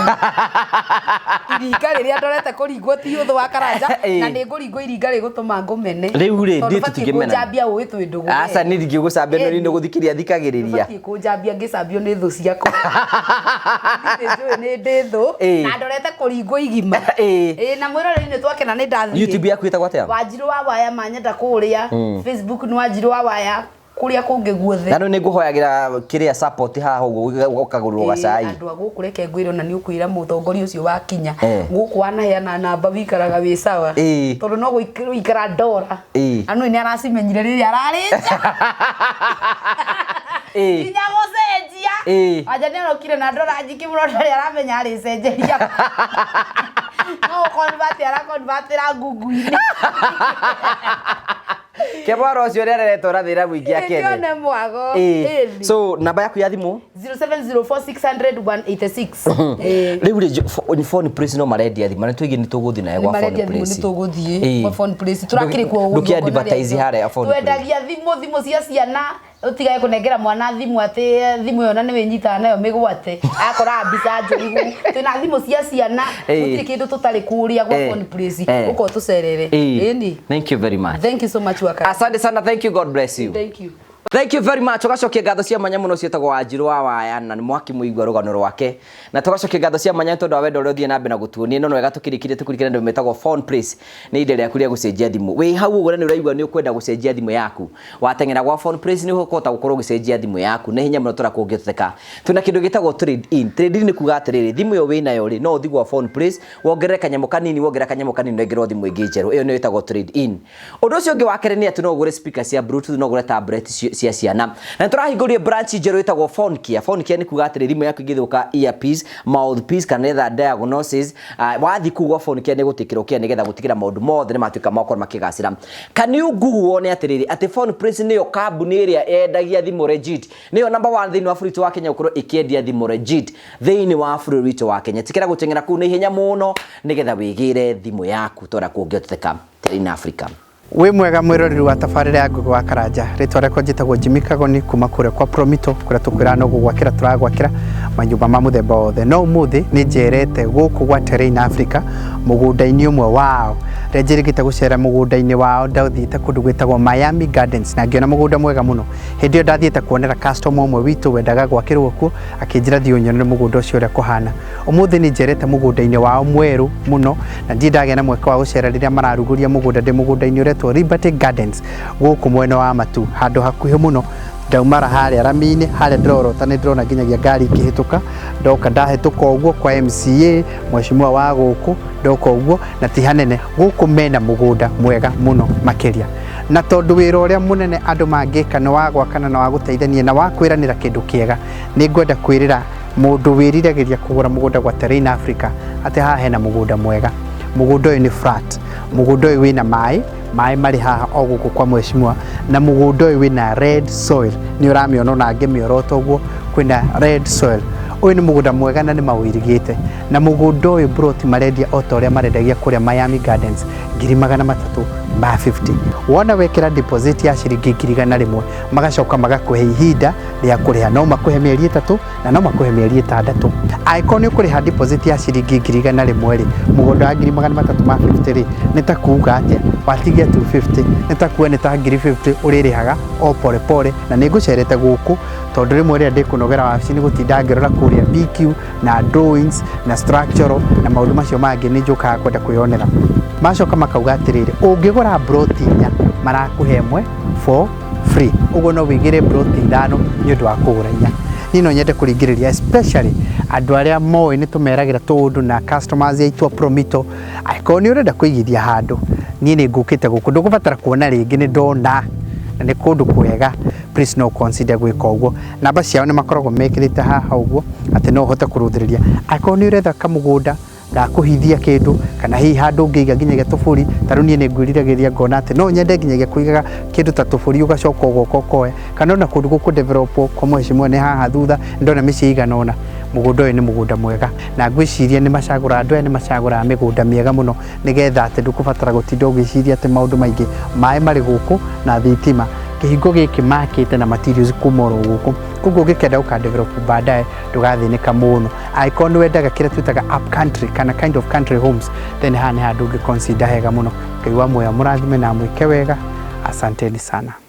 iringa rĩrĩa ndorete kũringwo ti ũthũ wa Karanja. Ĩĩ. Na nĩ ngũringwo iringa rĩgũtũma ngũmene. Rĩu rĩ, Tondũ ndiĩ ũbatiĩ tũtingĩmenana. kũnjambia ũĩ twĩ ndũgũ. Aca nĩ ndingĩgũcambia no Ĩni. nĩ gũthikĩrĩria thikagĩrĩria. Ũbatiĩ kũnjambia ngĩcambio nĩ thũ ciakwa. Niĩ njũĩ nĩ ndĩ thũ Ĩĩ. na ndorete kũringwo igima. Ĩĩ. Ĩĩ, na mwĩroreri nĩ twakena nĩ ndathiĩ. YouTube yaku ĩtagwo atĩa? Wanjirũ wa Waya manyenda kũrĩa Facebook nĩ Wanjirũ wa Waya kũrĩa kũngĩ guothe. Na rĩu nĩ ngũhoyagĩra kĩrĩa support haha ũguo ũkagũrĩrwo Ĩĩ, gacai. andũ a gũkũ reke ngwĩre ona nĩ ũkwĩra mũtongoria ũcio wakinya Eh. gũkũ wanaheana namba wikaraga wĩ sawa Ĩĩ. tondũ no gũikara ndora. Ĩĩ. Na nĩ aracimenyire rĩrĩa ararĩ nja. Ĩĩ. Nginya gũcenjia. Ĩĩ. Wanja nĩ arokire na ndora nyingĩ mũno ndarĩ aramenya arĩcenjeria no ũkonvati arakonvatĩra ngungu-inĩ. Kĩmwaro ũcio ũrĩa areretwo na thĩna mũingĩ akene. Nĩone mwago. Ĩĩ. Ĩni. So namba yaku ya thimũ? 0704600186. Ĩĩ. Rĩu rĩ, Phone Place no marendia thimũ na tũigĩ nĩ tũgũthiĩ nayo gwa Phone marendia thimũ Place. nĩ tũgũthiĩ Ĩĩ. kwa Phone Place tũrakĩrĩ kuo ũguo. Ndũkĩ advertise harĩa Phone Place. Twendagia thimũ thimũ cia ciana ũtigae kũnengera mwana thimũ atĩ thimũ ĩyo na nĩ wĩnyitaga nayo mĩgwate akora mbica njũru twĩna thimũ cia ciana. Ĩĩ. Gũtirĩ kĩndũ tũtarĩ kũrĩa gwa Eh. Phone Place. Eh. Ũka ũtũcerere. Ĩĩ. Ĩni. Thank you very much. Thank you so much Waka. Asante sana, thank you, God bless you. Thank you. Thank you very much. Tugacokia ngatho cia mwanya muno ciĩtagwo Wanjirũ wa Waya na nĩ mwakĩmũigua rũgano rwake. Na tugacokia ngatho cia mwanya tondũ wa wendo ũrĩa ũthiĩ na mbere na gũtuonia. No wega tũkĩrĩkire tũkũririkane andũ metagwo Phone Place. Nĩ ihinda rĩaku rĩa gũcenjia thimũ. Wĩ hau ũguo na nĩ ũraigua nĩ ũkwenda gũcenjia thimũ yaku. Wateng'era gwa Phone Place nĩ ũkũhota gũkorwo ũgĩcenjia thimũ yaku na hinya mũno tũra kũngĩhoteka. Twĩna kĩndũ gĩtagwo trade in. Trade in nĩ kuga atĩrĩrĩ, thimũ ĩyo wĩnayo rĩ, no ũthiĩ gwa Phone Place, wongerere kanyamũ kanini, wongerere kanyamũ kanini, ũnengerwo thimũ ĩngĩ njerũ. Ĩyo nĩyo ĩtagwo trade in. Ũndũ ũcio ũngĩ wa kerĩ nĩ atĩ no ũgũre speaker cia Bluetooth, no ũgũre tablet cia ciana. Na nĩtũrahingũrire branch njerũ ĩtagwo Phone Care. Phone Care nĩ kuga atĩrĩ, thimũ yaku ĩngĩthũka earpiece, mouthpiece kana etha diagnosis, wathiĩ kũu gwa Phone Care nĩ gũtĩkĩrwo care nĩgetha gũtigĩra maũndũ mothe nĩ matuĩka ma gũkorwo makĩgacĩra. Can you Google wone atĩrĩrĩ, atĩ Phone Place nĩyo kambuni ĩrĩa yendagia thimũ legit, nĩyo number 1 thĩinĩ wa bũrũri wa Kenya gũkorwo ĩkĩendia thimũ legit thĩinĩ wa bũrũri witũ wa Kenya. Tikĩra gũteng'era kũu na ihenya mũno nĩgetha wĩgĩre thimũ yaku tondũ kũngĩhoteka in Africa. Wĩ mwega mwĩroreri wa tabarĩra ya Ngũgĩ wa Karanja. Rĩtwa rĩakwa njĩtagwo Jimmy Kagoni kuma kũrĩa kwa Promito kũrĩa tũkwĩraga no gũgwakĩra tũragwakĩra manyũmba ma mũthemba wothe. No ũmũthĩ nĩ njerete gũkũ gwa Terrain Africa mũgũnda-inĩ ũmwe wao. Rĩrĩa njĩrĩgĩte gũcera mũgũnda-inĩ wao, ndathiĩte kũndũ gwĩtagwo Miami Gardens na ngĩona mũgũnda mwega mũno. Hĩndĩ ĩyo ndathiĩte kuonera customer ũmwe witũ wendaga gwakĩrwo kuo, akĩnjĩra thiĩ ũnyonere mũgũnda ũcio ũrĩa kũhana. Ũmũthĩ nĩ njerete mũgũnda-inĩ wao mwerũ mũno, na ndirĩ ndagĩa na mweke wa gũcera rĩrĩa mararugũria mũgũnda. Ndĩ mũgũnda-inĩ ũretwo Liberty Gardens gũkũ mwena wa Matu, handũ hakuhĩ mũno. Ndaumara harĩa rami-inĩ harĩa ndĩrorota, nĩ ndĩrona nginyagia ngari ikĩhĩtũka. Ndoka ndahĩtũka ũguo kwa MCA, mheshimiwa wa gũkũ, ndoka ũguo na ti hanene gũkũ, mena mũgũnda mwega mũno makĩria. Na tondũ wĩra ũrĩa mũnene andũ mangĩka nĩ wa gwakana na wa gũteithania na wa kwĩranĩra kĩndũ kĩega, nĩ ngwenda kwĩrĩra mũndũ wĩriragĩria kũgũra mũgũnda gwa Terrain Africa atĩ haha hena mũgũnda mwega. Mũgũnda ũyũ nĩ flat, mũgũnda ũyũ wĩna maĩ, maĩ marĩ haha o gũkũ kwa mheshimiwa, na mũgũnda ũyũ wĩna red soil. Nĩ ũramĩona ona ngĩmĩorota ũguo, kwĩna red soil. Ũyũ nĩ mũgũnda mwega na nĩ mawĩirigĩte. Na mũgũnda ũyũ broti marendia o ta ũrĩa marendagia kũrĩa Miami Gardens, 350,000. Wona wekĩra deposit ya ciringi 100,000, magacoka magakũhe ihinda rĩa kũrĩha. No makũhe mĩeri 3 na no makũhe mĩeri 6. Angĩkorwo nĩ ũkũrĩha deposit ya ciringi 100,000 rĩ, mũgũnda wa 350,000 rĩ, nĩ ta kuga atĩa? Watigia 250, nĩ ta kuga nĩ ta 50,000 ũrĩrĩhaga o pole pole. Na nĩ ngũcerete gũkũ tondũ rĩmwe rĩrĩa ndĩkũnogera wabici nĩ gũtinda ngĩrora kũrĩa BQ na drawings na structural na maũndũ macio mangĩ, nĩ njũkaga kwenda kwĩyonera. Macoka makauga atĩrĩrĩ, ũngĩgũra broti 4 marakũhe ĩmwe for free. Ũguo no wĩigĩre broti 5 nĩ ũndũ wa kũgũra 4. Niĩ no nyende kũringĩrĩria especially andũ arĩa moĩ nĩ tũmeragĩra tũũndũ na customers aitũ a Promito, angĩkorwo nĩ ũrenda kũigithia handũ, niĩ nĩ ngũkĩte gũkũ, ndũgũbatara kuona rĩngĩ, nĩ ndona na nĩ kũndũ kwega. Please no consider gwĩka ũguo. Namba ciao nĩ makoragwo mekĩrĩte haha ũguo atĩ no ũhote kũrũthĩrĩria angĩkorwo nĩ ũretha kamũgũnda gakũhithia kĩndũ, kana hihi handũ ũngĩiga nginyagia tũbũri. Ta rĩu niĩ nĩ ngwĩriragĩria ngona atĩ no nyende nginyagia kũigaga kĩndũ ta tũbũri, ũgacoka ũgoka ũkoya, kana ona kũndũ gũkũ develop kwa mheshimiwa nĩ haha thutha, ndona mĩciĩ igana ũna. Mũgũnda ũyũ nĩ mũgũnda mwega na ngwĩciria nĩ macagũraga, andũ aya nĩ macagũraga mĩgũnda mĩega mũno, nĩgetha atĩ ndũkũbatara gũtinda ũgĩciria atĩ maũndũ maingĩ. Maĩ marĩ gũkũ na thitima. Kĩhingo gĩkĩ makĩte na materials kuma oro gũkũ, koguo ũngĩkenda gũka develop baadaye ndũgathĩnĩka mũno. Angĩkorwo nĩ wendaga kĩrĩa twĩtaga up country kana kind of country homes, then haha nĩ handũ ũngĩ consider hega mũno. Ngai wa muoyo mũrathime na mwĩke wega. Asanteni sana.